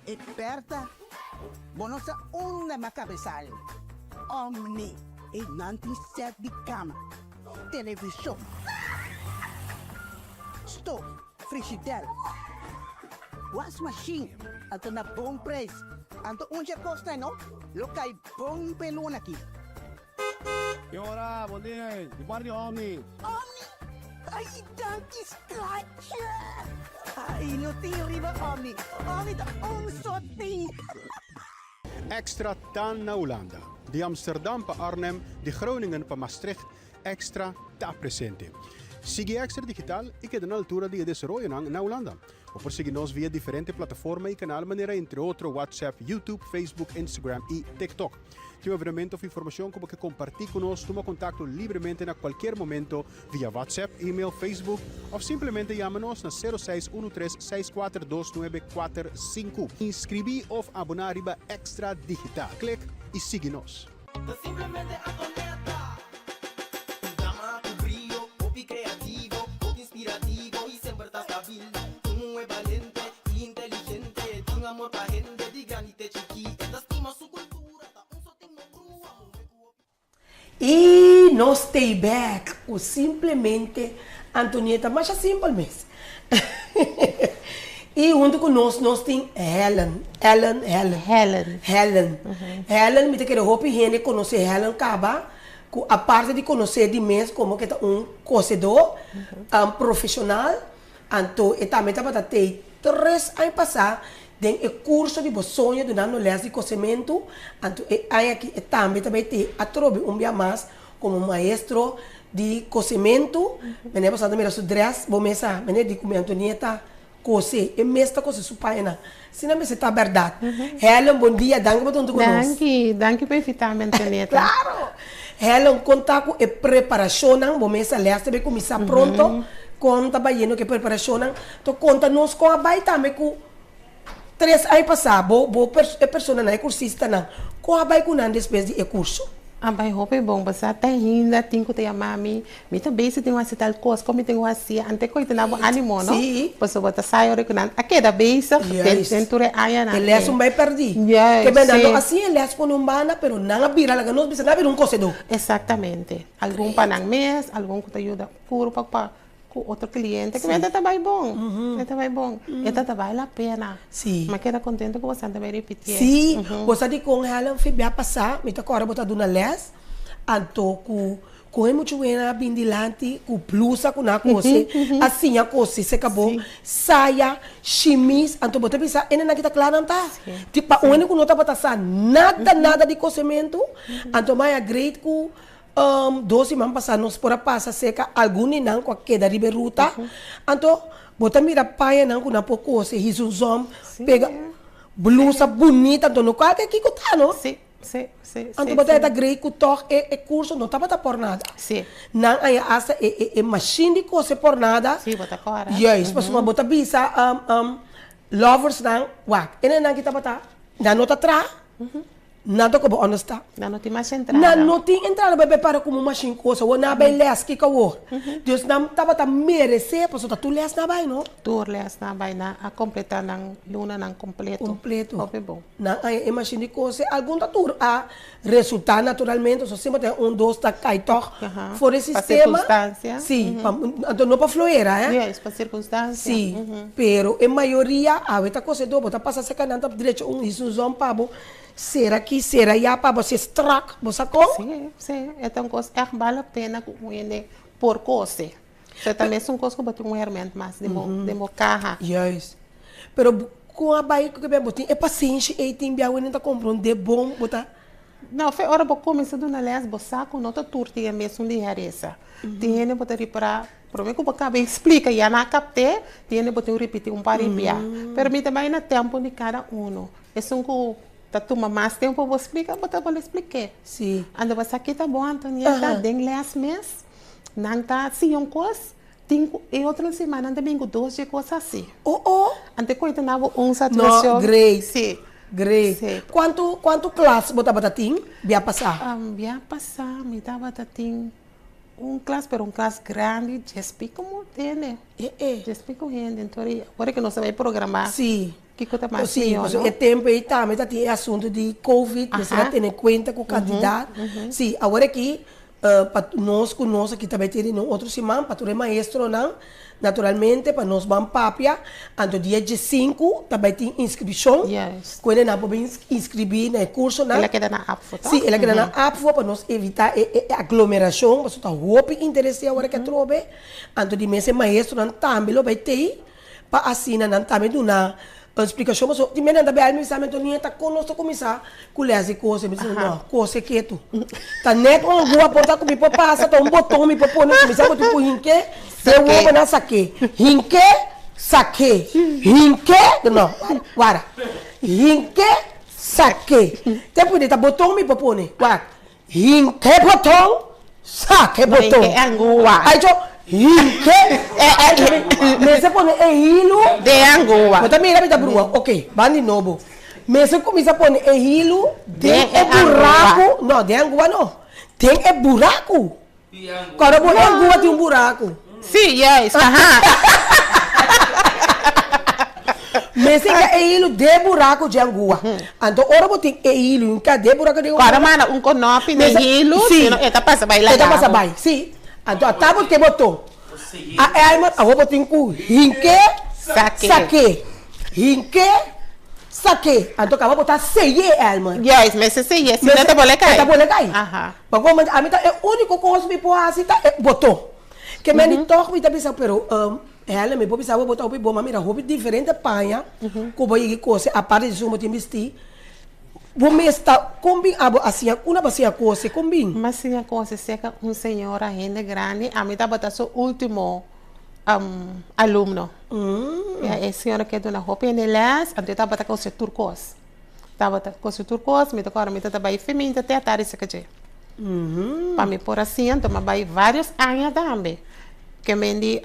E Bertha, bo no sa unda m'a cabesal. Omni, e nan tin set di cama. Televishon, stof, frishider, wasmashin, anto na bon preis. Anto un dje kosnan no lo kai bon p'e luna aki. E ora, bon dia, di parti Omni. Omni? Ai, danki schatje! Ai, no tin riba Omni. Omni ta un so tin. Extra ta na Hulanda. Di Amsterdam pa Arnhem, di Groningen pa Maastricht, Extra ta presente. Sigui Extra Digital i keda na altura di e desaroyonan na Hulanda. Bo por sigui nos via diferente plataforma y canal manera entre otro WhatsApp, YouTube, Facebook, Instagram y TikTok. Tin un evenemento of informacion cu bo ke comparti cu nos, tuma contacto libremente na cualkier momento via WhatsApp, email, Facebook of simplemente yama nos na 0613 642945. Inscribi of abona riba Extra Digital. Click y sigui nos. Ta simplemente Antonetta. Un dama cu brio, hopi creativo, hopi inspirativo y semper ta stabil. Un muhe balente y inteligente, tin amor pa hende di grandi te chiki. E ta stima su cultura, ta un sotin no brua, muhe cu hopi. Y nos stay back cu simplemente Antonieta masha simpel mes. Y hunto cu nos nos tin Helen, Ellen, Helen. Helen. Helen. Helen, mi ta kere hopi hende conoce Helen caba, cu aparte di conoce di mes como ke ta un cosedor profesional, anto e tambe tabata tey tres aña pasa den e curso di bo soño dunando les di cosemento, anto e aña aki e tambe ta bay tey atrobe un bia mas como maestro di cosemento, mene boso ta mira su dress, bo mes sa, mene di cu mi Antonieta cose, e mes ta cose su pañanan. Asina mester ta berdad. Helen, bon dia, danki pa ta hunto cu nos. Danki, danki pa invita mi Antonieta. Claro! Helen, con ta cu e preparacionnan, bo mes a les ta bay cuminsa pronto, con ta bayendo cu e preparacionnan? To conta nos con a bay tambe cu Tres aña pasá, bo, bo e personanan, e kursistanan, kon a bai ku nan despues di e kurso? A bai hopi bon, pasá te ainda tin ku ta yama mi, mi ta bezig tin ku hasi tal kos, kon mi tin ku hasi, ante ku ta na bo ánimo, no? Sí. Pasobra bo ta sa ora ku nan a keda bezig den, den tur e añanan E lès un bai pèrdí. Juist, Ke ben nan sí. no a siña e lès pone un banda, pero nan a bira laga nos bisa, nan a bira un kosedó. Exactamente. Algun pa nan mes, algun ku ta yuda puru pa pa Ku otro cliente ku e ta bai bon, e ta bai bon, e ta ta bai la pena. Sí. Mi a keda contento ku boso ta bai repitié. Sí, bo sa dikon Helen fi bia pasá mi ta kòrda bo ta duna lès, anto ku ku e mucha wena a bin dilanti ku blusa ku nan a kose, a siña kose se kabó, saya, shimis, anto bo ta bisa e nenan ki ta kla nan ta. Di pa un hende ku no tabata sa nada nada di kosementu, anto maya great ku Dos siman pasá nos por a pasa serka algun di nan ku a keda riba e ruta. Anto bo ta mira pañanan ku nan por kose, hisa un zòm, pega blusa bunita. Anto no kualke kiko ta, no? Anto bo ta eta grei ku tòg e e kurso no tabata por nada. Nan haña asta e e e mashin di kose por nada. Juist, pasobra bo ta bisa loversnan, wak, e nenan ki tabata, nan no ta traha. Nan ta koba unda sta. Nan no tin mas entrada. Nan no tin entrada bai bai para komo mashin kosa awor nan a bai les kiko awor. Dus nan tabata meresé pasobra ta tur les nan a bai no. Tur les nan a bai nan a kompleta nan lunanan kompleto. Kompleto. Hopi bon. Nan a haña e mashin di kose algun ta tur a resulta naturalmente pasobra semper ta un dos ta kai tòg for e sistema. Pa sirkunstansia. Si anto no pa floera eh. Juist pa sirkunstansia. Si pero e mayoria awe ta kosedó bo ta pasa serka nan ta drecha un his un zòn pa bo. Sera ki sera ya pa bo si strak, bo sa kon? Sí, sí, e ta un kos ègt bal la pena ku un hende por kose. So e ta mesun kos ku bo tin un hèrmènt mas den bo den bo kaha. Juist. Pero kon a bai ku bo tin e pasenshi ei tin bia wende ta komprondé bon bo ta. No, fe ora bo kuminsá duna lès bo sa ku no ta tur tin e mesun liheresa. Tin hende bo ta ripará promé ku bo kaba eksplika ya nan a kapt'é, tin hende bo tin ku ripití un par di bia. Pero mi ta bai na tèmpo di kada uno. Esun ku ta tuma mas tempu bo splika, bo ta bolbe splik'é. Sí. Anto bo sa ki ta bon, Antonieta, den lès mes, nan ta siña un kos, tin ku e otro siman nan ta bin ku dos dje kos hasi. Oh oh! Anto e koe ta na bo un satisfakshon. No, great. Sí. Great. Sí. Kuantu, kuantu klas bo tabata tin bia pasá? Bia pasá mi tabata tin un klas, pero un klas grandi, djes piko hende. E e. Djes piko hende. Anto ora ku nos a bai programá. Sí. Kiko ta mas Sí, mihó, pasobra no? e tempu ei tambe ta tin e asuntu di Covid, mester a tene kuenta ku kantidat. Sí, awor aki pa nos ku nos aki ta bai tin reunion otro siman pa tur e maestronan, naturalmente pa nos ban papia, anto dia diesinku ta bai tin inskripshon, ku hendenan por bin inskribí na e kursonan. El a keda na APFO, to? Sí, el a keda na APFO pa nos evitá e aglomerashon, pasobra ta hopi interesé awor aki atrobe, anto di mes e maestronan tambe lo bai tei. Pa asina nan tambe duna un splikashon pasobra tin mende nan ta bel mi bisa mi Antonieta ta kon nos ta kuminsá ku lès di kose mi bisa no kose ketu ta nèt un angua por ta ku mi por pasa ta un boton mi por pone kuminsá bo tin ku hink'é den wowo nan sak'é hink'é. Sak'é. Hink'é, no, wara. Hink'é, sak'é. Te pone ta boton mi por pone. Wak. Hink'é boton, sak'é boton. No hink'é angua. Ai cho, hink'é. Mester pone e hilu. Den angua. Bo ta mira mi ta brua. Ok, ban di nobo. Mester kuminsá pone e hilu den e buraku. No, den angua no. Den e buraku. Kòrda bo angua tin un buraku. Sí, juist, aha. Mester hinka e hilu den e buraku dje angua. Anto ora bo tin e hilu hinka den e buraku dje angua. Kòrda manda un konopi den hilu, sino e ta pasa bai laga. E ta pasa bai, sí. Anto a ta bo ke boton. A Elmer, awor bo tin ku hink'é, sak'é. Hink'é, sak'é. Anto kaba bo ta sey'é, Elmer. Juist, mester sey'é, sino e ta bole kai. E ta bole kai. Aha. Pa como ami ta e unico cos mi por haci ta e boton. Ke men di toch mi ta bisa pero Helen mi por bisa bo bo ta hopi bon ma mira hopi diferente paña cu bo yigi cose aparte di esun bo tin bisti. Bo mes ta con bin abo a siña una bo a siña cose con bin? Mi a siña cose cerca un señora hende grandi ami tabata su ultimo alumno. Ya e señora ke duna hopi hende les anto e tabata cose tur cos. Tabata kose tur kos, mi ta kòrda mi ta ta bai feminta te atardi seka dje. Pa mi por a siña, anto mi a bai varios aña tambe. Ke men di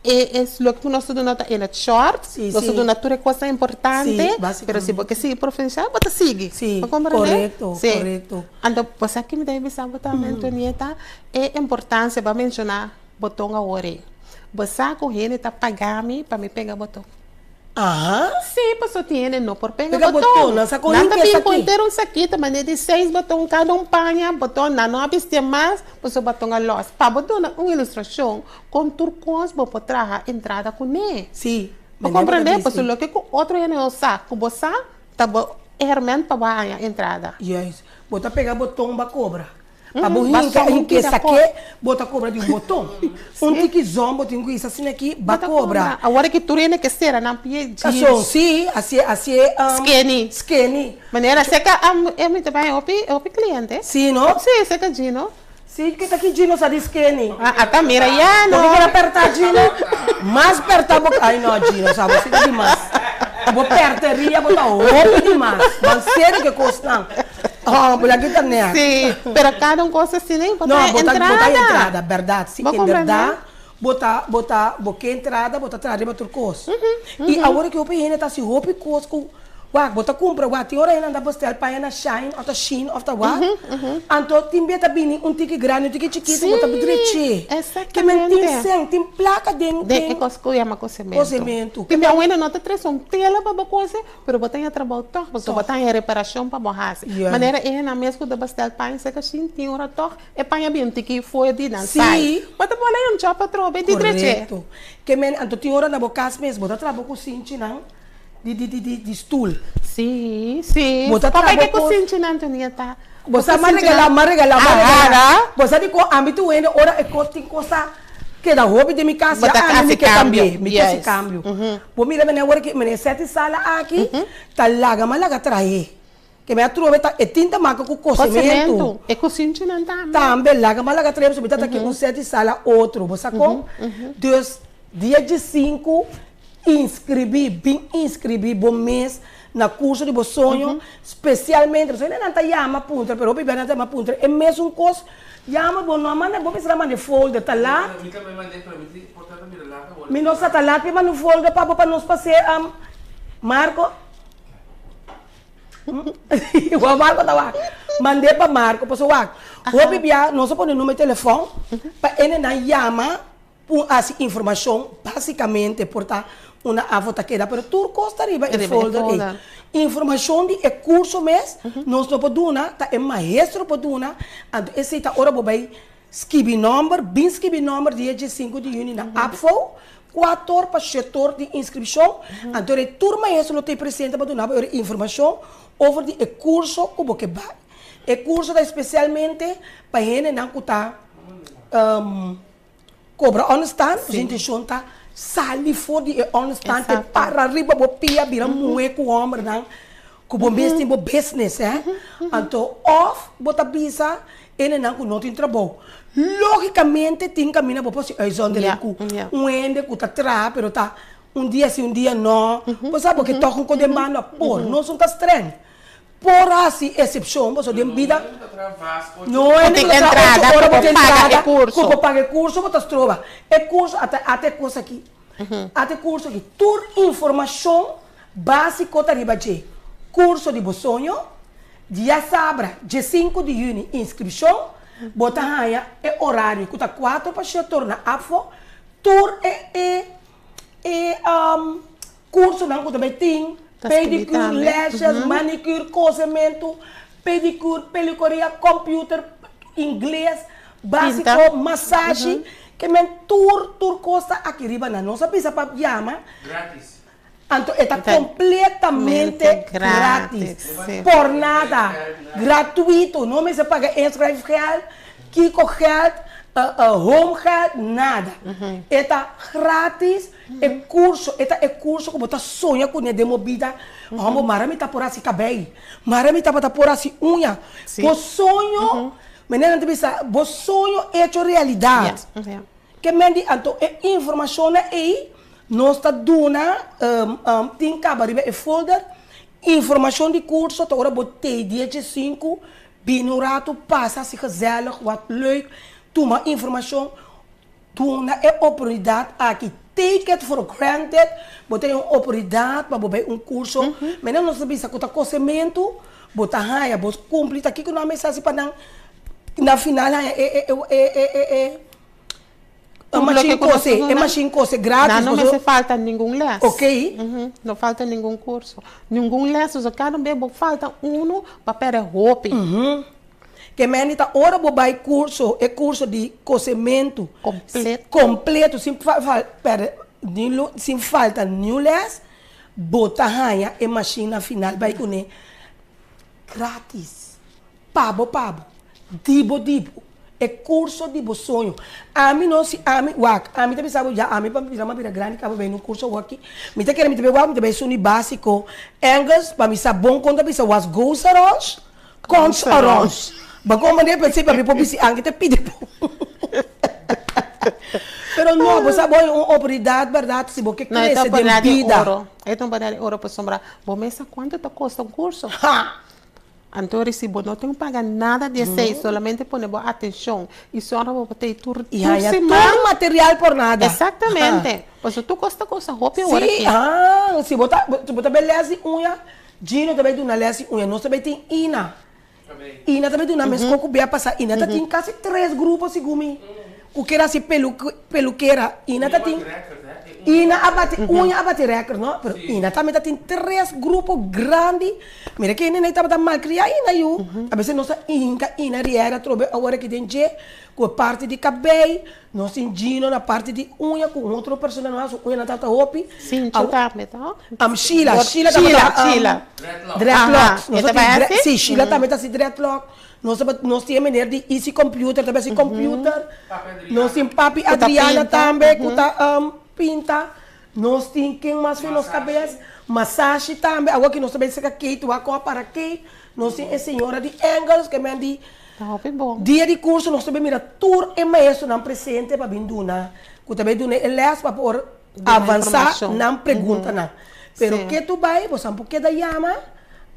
e e loke ku nos ta duna ta in het short, nos ta duna tur e kosnan importante, pero si bo ke sigui profundisá bo ta sigui. Bo komprende? Si. Anto bo sa ki mi ta bisa bo tambe Antonieta, e importansia bo a menshoná boton awor ei. Bo sa ku hende ta paga mi pa mi pega boton. Aha. Sí, paso tin hende no por pega Pega boton. boton, nan sa con Nan ta hinke bin esaki. cu entero un sakito, mane di seis boton cada un paña, boton nan no a bistia mas, paso boton a los. Pa bo duna un ilustracion con tur cos bo por traha entrada cune. Sí, Bo mane bo ta comprende? Paso bisti. loke cu otro hende no sa, cu bo sa, ta bo herment pa bo haña entrada. Juist. Bo ta pega boton ba cobra. Pa bo Ba hinka sòm un hinke pida sake, kos. bo ta kobra di un boton. Un tiki zòn bo tin ku hisa asina aki, Bo ba ta kobra. kobra. Awor ki tur hende ke sera nan pie Kason, jeans. si, asie, asie, Skinny. Skinny. Manera seka e mi ta bai hopi, hopi kliente. Si, no? Si, seka Gino. Si, kita ki Gino sa di skinny. Ah, ata mira ya no. Bo ke keda perta Gino? Mas perta bo, ay no Gino, sa bo si ta dimas. Bo perteria bo ta hopi dimas. Ban serio ke kosnan. Oh, bo la kita nek. Sí, pero cada un cosa asina bo No, ta bo ta, bo ta entrada. entrada, berdad. Sí, Bo en comprende? berdad, bo ta, bo ta, bo ke entrada, bo ta traha riba tur kos. I awor ki hopi hende ta hasi hopi kos ku, wak, bo ta kumpra, wak, tin ora hende anda bestel paña na Shine òf ta Shein òf ta wak, anto tin bia ta bini un tiki grandi, un tiki chikitu, bo ta dreché. Ke men tin Exactamente. sèn, tin plaka den, Den e den kos ku yama kosementu. kosementu. Tin bia un hende no ta trese un tela pa bo kose, Pero bo ta haña trabou tòg, pasobra bo ta haña reparashon pa bo hasi. Manera e hennan mes ku ta bestel paña serka shinti ora tòg e paña bin tiki for di nan sai. Bo ta por haña un chòp atrobe di dreche. Korekto. Ke men anto tin ora na bo kas mes bo ta traha bo kusinchinan di di di di stul. Sí, sí. Bo ta Papá traha ke bo kos. kusinchinan Antonia ta? Bo sa m'a regalá, m'a regalá, m'a regalá. Bo sa dikon ami tur hende ora e kos tin kos ta keda hopi den mi kas Bo ya ta ami hasi mi ke kambio. kambi'é, mi ke hasi Yes. kambio. Bo mira mene awor ki mene seti sala aki ta laga m'a laga trahe. Ke mi a trobe ta e tin ta maka ku kosementu. Kosementu. E kusinchinan tambe. Tambe laga m'a laga trahe pasobra mi ta ta ke un seti sala otro. Bo sa kon? Dus dia diesinku Inscribí, bin inscribí bo mes na curso di bo soño, specialmente, pasobra hende nan ta yama puntra, pero hopi bia nan ta yama puntra e mesun cos, yama bo no a manda, bo mester a manda e folder, ta laat? Mi no sa ta laat pa e manda un folder pa bo pa nos pas'é, Marco? Wak Marco ta wak, mand'é pa Marco, pasobra wak, hopi bia nos a pone numero di telefon pa hendenan yama. Un hasi informashon básikamente por ta unda afo ta keda, pero tur kos ta riba e folder ei. Informashon di e kurso mes nos no por duna, ta e maestro por duna, anto esei ta ora bo bai skibi nòmber, bin skibi nòmber dia diesinku di yüni na APFO, kuator pa shetor di inskripshon, anto e tur maestro lo ta ei presente pa duna bo e informashon over di e kurso ku bo ke bai. E kurso ta espesialmente pa hendenan ku ta Cobra onderstand, su intencion ta sali for di e onderstand te para riba bo pia bira muhe cu hombernan. Ku bo mes tin bo business hè. Anto òf bo ta bisa hendenan ku no tin trabou. Lógikamente tin kaminda bo por hasi uitzondering ku un hende ku ta traha pero ta un dia si un dia no. Bo sa bo ke tòg un kos den banda por. Nos no ta streng. Por hasi eksepshon pasobra den bida no hende ku ta traha ocho ora bo tin entrada ku por paga e kurso bo ta stroba. E kurso ata ata e kos aki. Ata e kurso aki. Tur informashon básiko ta riba dje. Kurso di bo soño, diasabra diesinku di yüni inskripshon, bo ta haña e orario ku ta kuater pa shetor na ABVO. Tur e e e Cursonan cu ta bay tin, pedicure, lashes, manicure, cosemento, pedicure, peluqueria, computer, ingles, basico, masashi, ke men tur tur cos ta aki riba nan. Nos a bisa pa yama. Gratis. Anto e ta completamente gratis. Por nada. Gratuito. No mester paga inschrijfgeld, kiko geld, home geld, nada. E ta gratis. E curso, e ta e curso cu bo ta soña cune den bo bida. Homber, mara mi ta por haci cabey, mara mi tabata por haci uña. Bo soño, manera nan ta bisa, bo soño hecho realidad. Ke men di anto e informacionnan ey nos ta duna, tin caba riba e folder, informacion di curso ta ora bo tey diescinco, bini un rato, pasa haci gezellig, wat leuk, tuma informacion. Duna e oportunidat aki. Take it for granted, bo ta un oportunidat pa bo bai un kurso. Menen nos ta bisa ku ta kosementu, bo ta haña, bo kumpli ta kiko nan mester hasi pa nan na final haña e e e e e e e mashin kose, e mashin kose gratis. Nan no mester falta ningun les. Ok. No falta ningun kurso. Ningun les, kada un bes bo falta unu pa pèrdè hopi. Ke meni ta ora bo bai kurso, e kurso di kosementu Kompleto. kompleto sin pèrdè ni lu sin falta niun lès, bo ta haña e mashin na final bai kuné gratis. Pa bo pa bo, di bo di bo. E kurso di bo soño. Ami no si ami wak, ami ta bisa bo ya ami pa mi bira mi a bira grandi kaba bai na un kurso awor-aki, mi ta kere mi ta bai wak mi ta bai suni básiko Engels pa mi sa bon kon ta bisa was goes around. Cons orons. Bo kon manera pensé pa mi por bisti anke ta pidi bo. Pero no, bo sa bo un oportunidad berdad si bo ke No, e ta crece den oportunidad di bida. oro. E ta un oportunidad di oro pasobra bo mes sa cuanto ta costa un curso. Ha! Anto si bo no tin paga nada di esey, solamente pone bo atencion y sora bo por tey tur Y tur haya siman. tur material por nada. Exactamente. Pasobra tur cos ta costa hopi awor Sí, aki. ah, si bo ta si bo ta bay les di uña, Gino ta bay duna les di uña, nos ta bay tin Ina. Ina ta bay duna mes con cu bia pasa. Ina ta tin casi tres grupo segun mi cu kier haci pelukera. Ina ta tin, Ina a bati uña a bati record no, pero Ina tambe ta tin tres grupo grandi. Mira ke nene tabata malcria Ina yu. A veces nos ta hinca Ina riera atrobe awor aki den dje cu e parti di cabey. Nos tin Gino na parti di uña cu un otro persona no haci uña nan tabata hopi. Sincho tambe to? Sheila, Sheila tabata Sheila. Dreadlocks. Aha, e ta bai haci? Si, Sheila tambe ta haci dreadlock. Nos tabata, nos tin e meneer di Easy Computer ta bai haci computer. Nos tin papi Adriana tambe cu ta pinta. Nos tin ken mas fen nos cabes? Masashi tambe. Awor ki nos ta bai saca Kate wak con a para Kate. Nos tin e señora di Engels ke men di Ta hopi bon. Dia di curso nos ta bai mira tur e maestronan presente pa bin duna cu ta bai duna e les pa por avansa nan preguntanan. Pero ke tu bai bo san por keda yama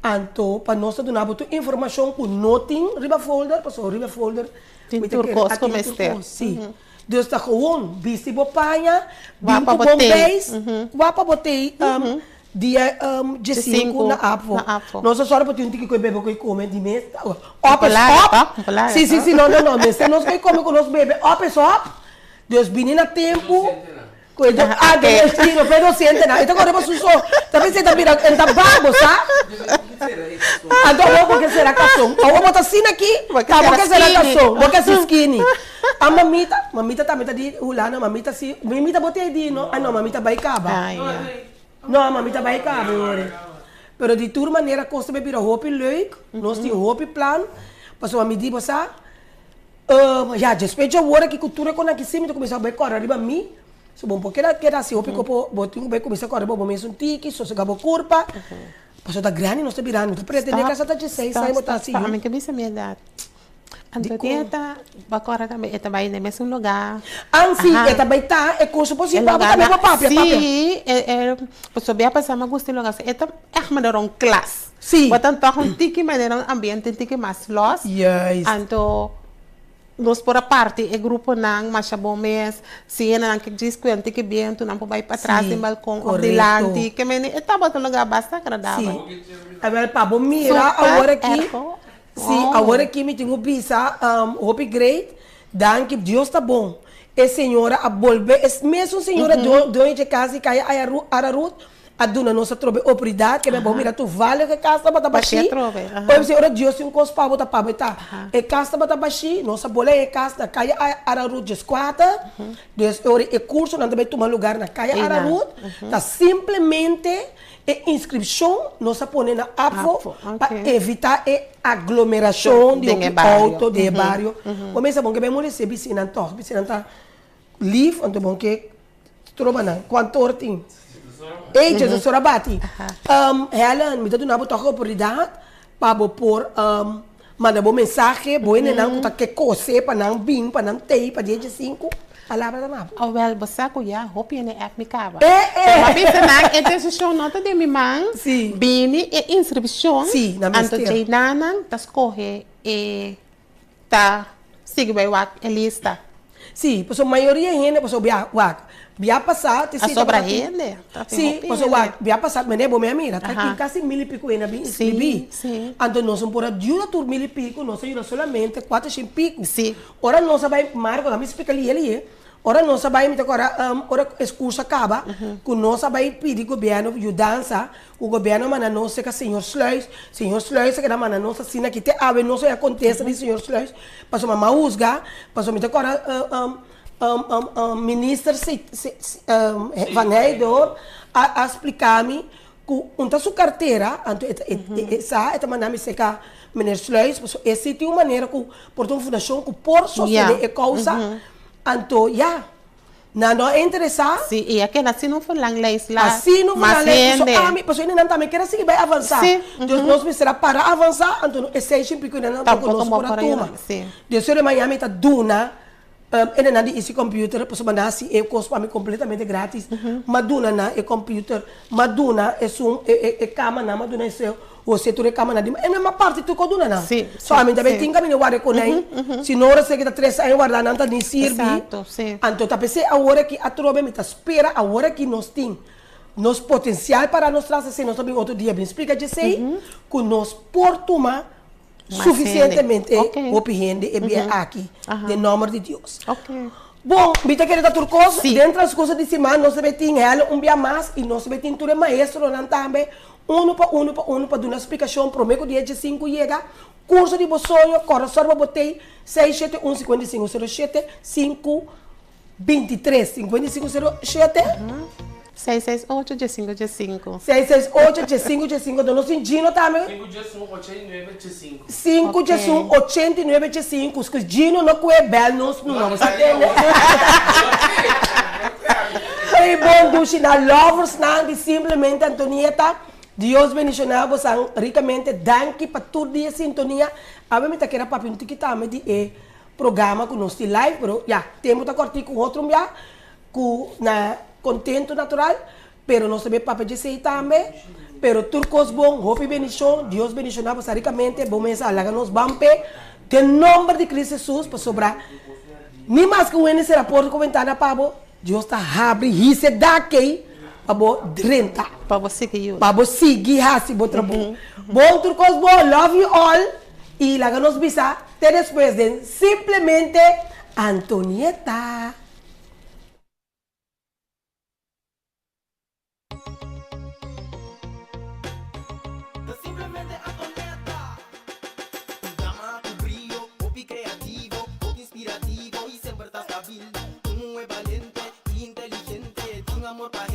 anto pa nos ta duna bo tur informacion cu no tin riba folder pasobra riba folder Tin tur cos cu mester. Si. Dus ta gewoon bisti bo paña, bin ku bon beis, wapa bo tei dia diesinku na APFO. Nos a sòru pa tin un tiki ku e bebe ku e kome di mes. Òp es òp. Si, si, si, no, no, no, mester nos ku e kome ku nos bebe òp es òp. Dus bini na tempu. Ku e ah, si, no fe dosentenan. E ta kore pa su so. Ta pens'é ta bira, e ta babo, sa? Anto awor bo ke sera kason. Awor bo ta asina aki, ta bo ke sera kason. Bo ke hasi skinny. A mamita, mamita tambe ta di Hulanda, mamita si, mamita bo tin di no? Ah no, mamita bai kaba. No, mamita bai kaba e ora. Pero di tur manera kos ta bai bira hopi leuk. Nos tin hopi plan. Pasobra mi di bo sa, Ya, despues dje wor aki ku tur e kon aki si mi ta kuminsá bai kòrda riba mi. So bo no por keda keda asi hopi ku bo tin ku bai kuminsá kòrda riba bo mes un tiki, sosegá bo kurpa. Pasobra ta grandi nos ta birando, no ta pretende Stop, kasa ta dieseis stop, aña bo ta stop, hasi stop. yu. Ami ke bisa mi edat. Anto Dikon? dieta, bo a kòrda tambe e ta bai den mesun lugá. An si, Aha. e ta bai ta e kurso por si E pa bo lugá tambe na, por papia, papia. sí, e, e, pasobra bia pasá mi a gusta e lugá, e ta ègt manera un klas. Sí. Bo ta tòg un tiki manera un ambiente un tiki mas lòs. Juist. Anto nos por a parti e gruponan masha bon mes, si hendenan ke djis kue un tiki bientu nan por bai patras Sí, den balkon òf korekto. dilanti, ke mende e tabata un lugá basta agradabel. Sí. Awel pa bo mira Super awor aki, airco. sí, Oh. awor aki mi tin ku bisa hopi great, danki Dios ta bon. E señora a bolbe, e mesun señora doño dje kas di kaya Ararut a duna nos atrobe oportunidat ke mi a bo mira toevallig e kas tabata Bashí bashí. atrobe, aha. Oye mi ora Dios tin un kos pa bo ta pa bo e ta. E kas tabata bashí, nos a bola e kas na kaya Ararut djeskuater, dus e ora e kursonan ta bai tuma lugar na kaya Einan. Ararut, ta simplemente e inskripshon nos a pone na ABVO ABVO, pa ok. evita e aglomerashon di Den e hopi bario. outo den e bario. Bo mester bon ke bai molesté bisinan tòg, bisinan ta lif, anto bon ke Troba nan, cuanto ora tin? Ey, Jesus ora bati. Um, Helen, mi ta duna bo toch oportunidad pa bo por um, manda bo mensahe, bo hendenan cu ta ke cose pa nan bin, pa nan tey, pa dia diesinku. Palabra ta na bo. Awel, bo sa cu ya hopi hende app mi caba. Eh, eh. Pero bo a bisa nan, e decision no ta den mi man. Si. Bini e inscripcion. Si, nan Anto mester. djei-nanan ta scoge e ta sigui bai wak e lista. Sí, pasobra mayoria hende, pasobra bia wak, bia pasá te A si sobra tabata tin hende, ta tin Sí, hopi pasobra hende. wak, bia pasá mene bo me a mira, ta tin Aha. kasi mil i pico hende a bin Sí, inscribí. sí. Anto nos no por a yuda tur mil i pico, nos a yuda solamente cuatrocientos i pico. Sí. Ora nos a bai, Marco, dame splica lihe lihe, Ora nos a bai, mi ta kòrda, ora es kurso a kaba, ku nos a bai pidi gobièrnu yudansa, ku gobièrnu a manda nos serka señor Sluis, señor Sluis a keda manda nos asina ki te awe nos a kontesta di señor Sluis, pasobra mama a husga, pasobra mi ta kòrda minister Van Heydoorn a splika mi ku un ta su kartera, anto e sa e ta manda mi serka meneer Sluis, pasobra e si tin un manera ku por ta un fundashon ku por sostené e kousa. Anto ya, nan no a interesá. Sí, i a keda asina un verlanglijst la Asina un mas verlanglijst, hende. pasobra ami, pasobra hendenan tambe kier a sigui bai avansá. Sí, Dus nos mester a para avansá, anto no e seis i pico hendenan tampoco Tampoco nos bo por a por a tuma. yuda, sí. Dus ora Miami ta duna hendenan di Easy Computer, pasobra nan a hasi e kos pa mi completamente gratis, m'a duna nan e computer, m'a duna esun e e kamanan, m'a duna esei. José tur e kamanan di e mema parti tur ko duna nan. Sí, So sí, ami ta bay sí. tin kaminda warda ku nan. Si no ora seki ta tres aña warda nan ta ni sirbi. Exacto, sí. Anto ta pesey awor aki atrobe mi ta spera awor aki nos tin nos potencial para nos tras esey nos ta bin otro dia bin splika djesey ku nos por tuma Mas hende. suficientemente Ok. hopi hende e bia aki Aha. den nomber di Dios. Ok. Bon, mi ta kere ta tur kos. Sí. Den transcurso di siman nos ta bay tin hèle un bia mas i nos ta bay tin tur e maestronan tambe Unu pa unu pa unu pa duna splikashon promé ku dia diesinku yega, Kurso di bo soño, kòrda sòrba bo tei, seis shete un 55 07 5 23 55 07. Seis seis ocho diesinco diesinco. Seis seis ocho diesinco diesinco Enton nos tin Gino tambe. Sinku diesun ochenta i nuebe diesinco. Sinku diesun ochenta i nuebe diesinco Skus Gino no kue bèl nos numa bo sa tende. Hey bon dushi na lovers nan di simplemente Antonieta Dios bendiciona bosan ricamente danki pa tur di e sintonia awe mi ta kere papia un tiki tambe di e programa cu nos tin live pero ya tempo ta corti cu otro un bia cu na contento natural pero nos ta bay papia djesey tambe pero tur cos bon hopi bendicion Dios bendiciona bosan ricamente bo mesa a laga nos ban pe den nomber di Cristo Jesus pasobra ni maske un hende cera porta cu ventana pa bo Dios ta habri hise dakei pa bo drenta. Pa bo sigui yuda. Pa bo sigui hasi bo trabou. Bon tur kos bo, love you all y laga nos bisa te despues den Simplemente Antonieta. Ta simplemente Antonieta. Un dama cu brio, hopi creativo, hopi inspirativo y semper ta stabil. Un muhe balente y inteligente, tin amor pa.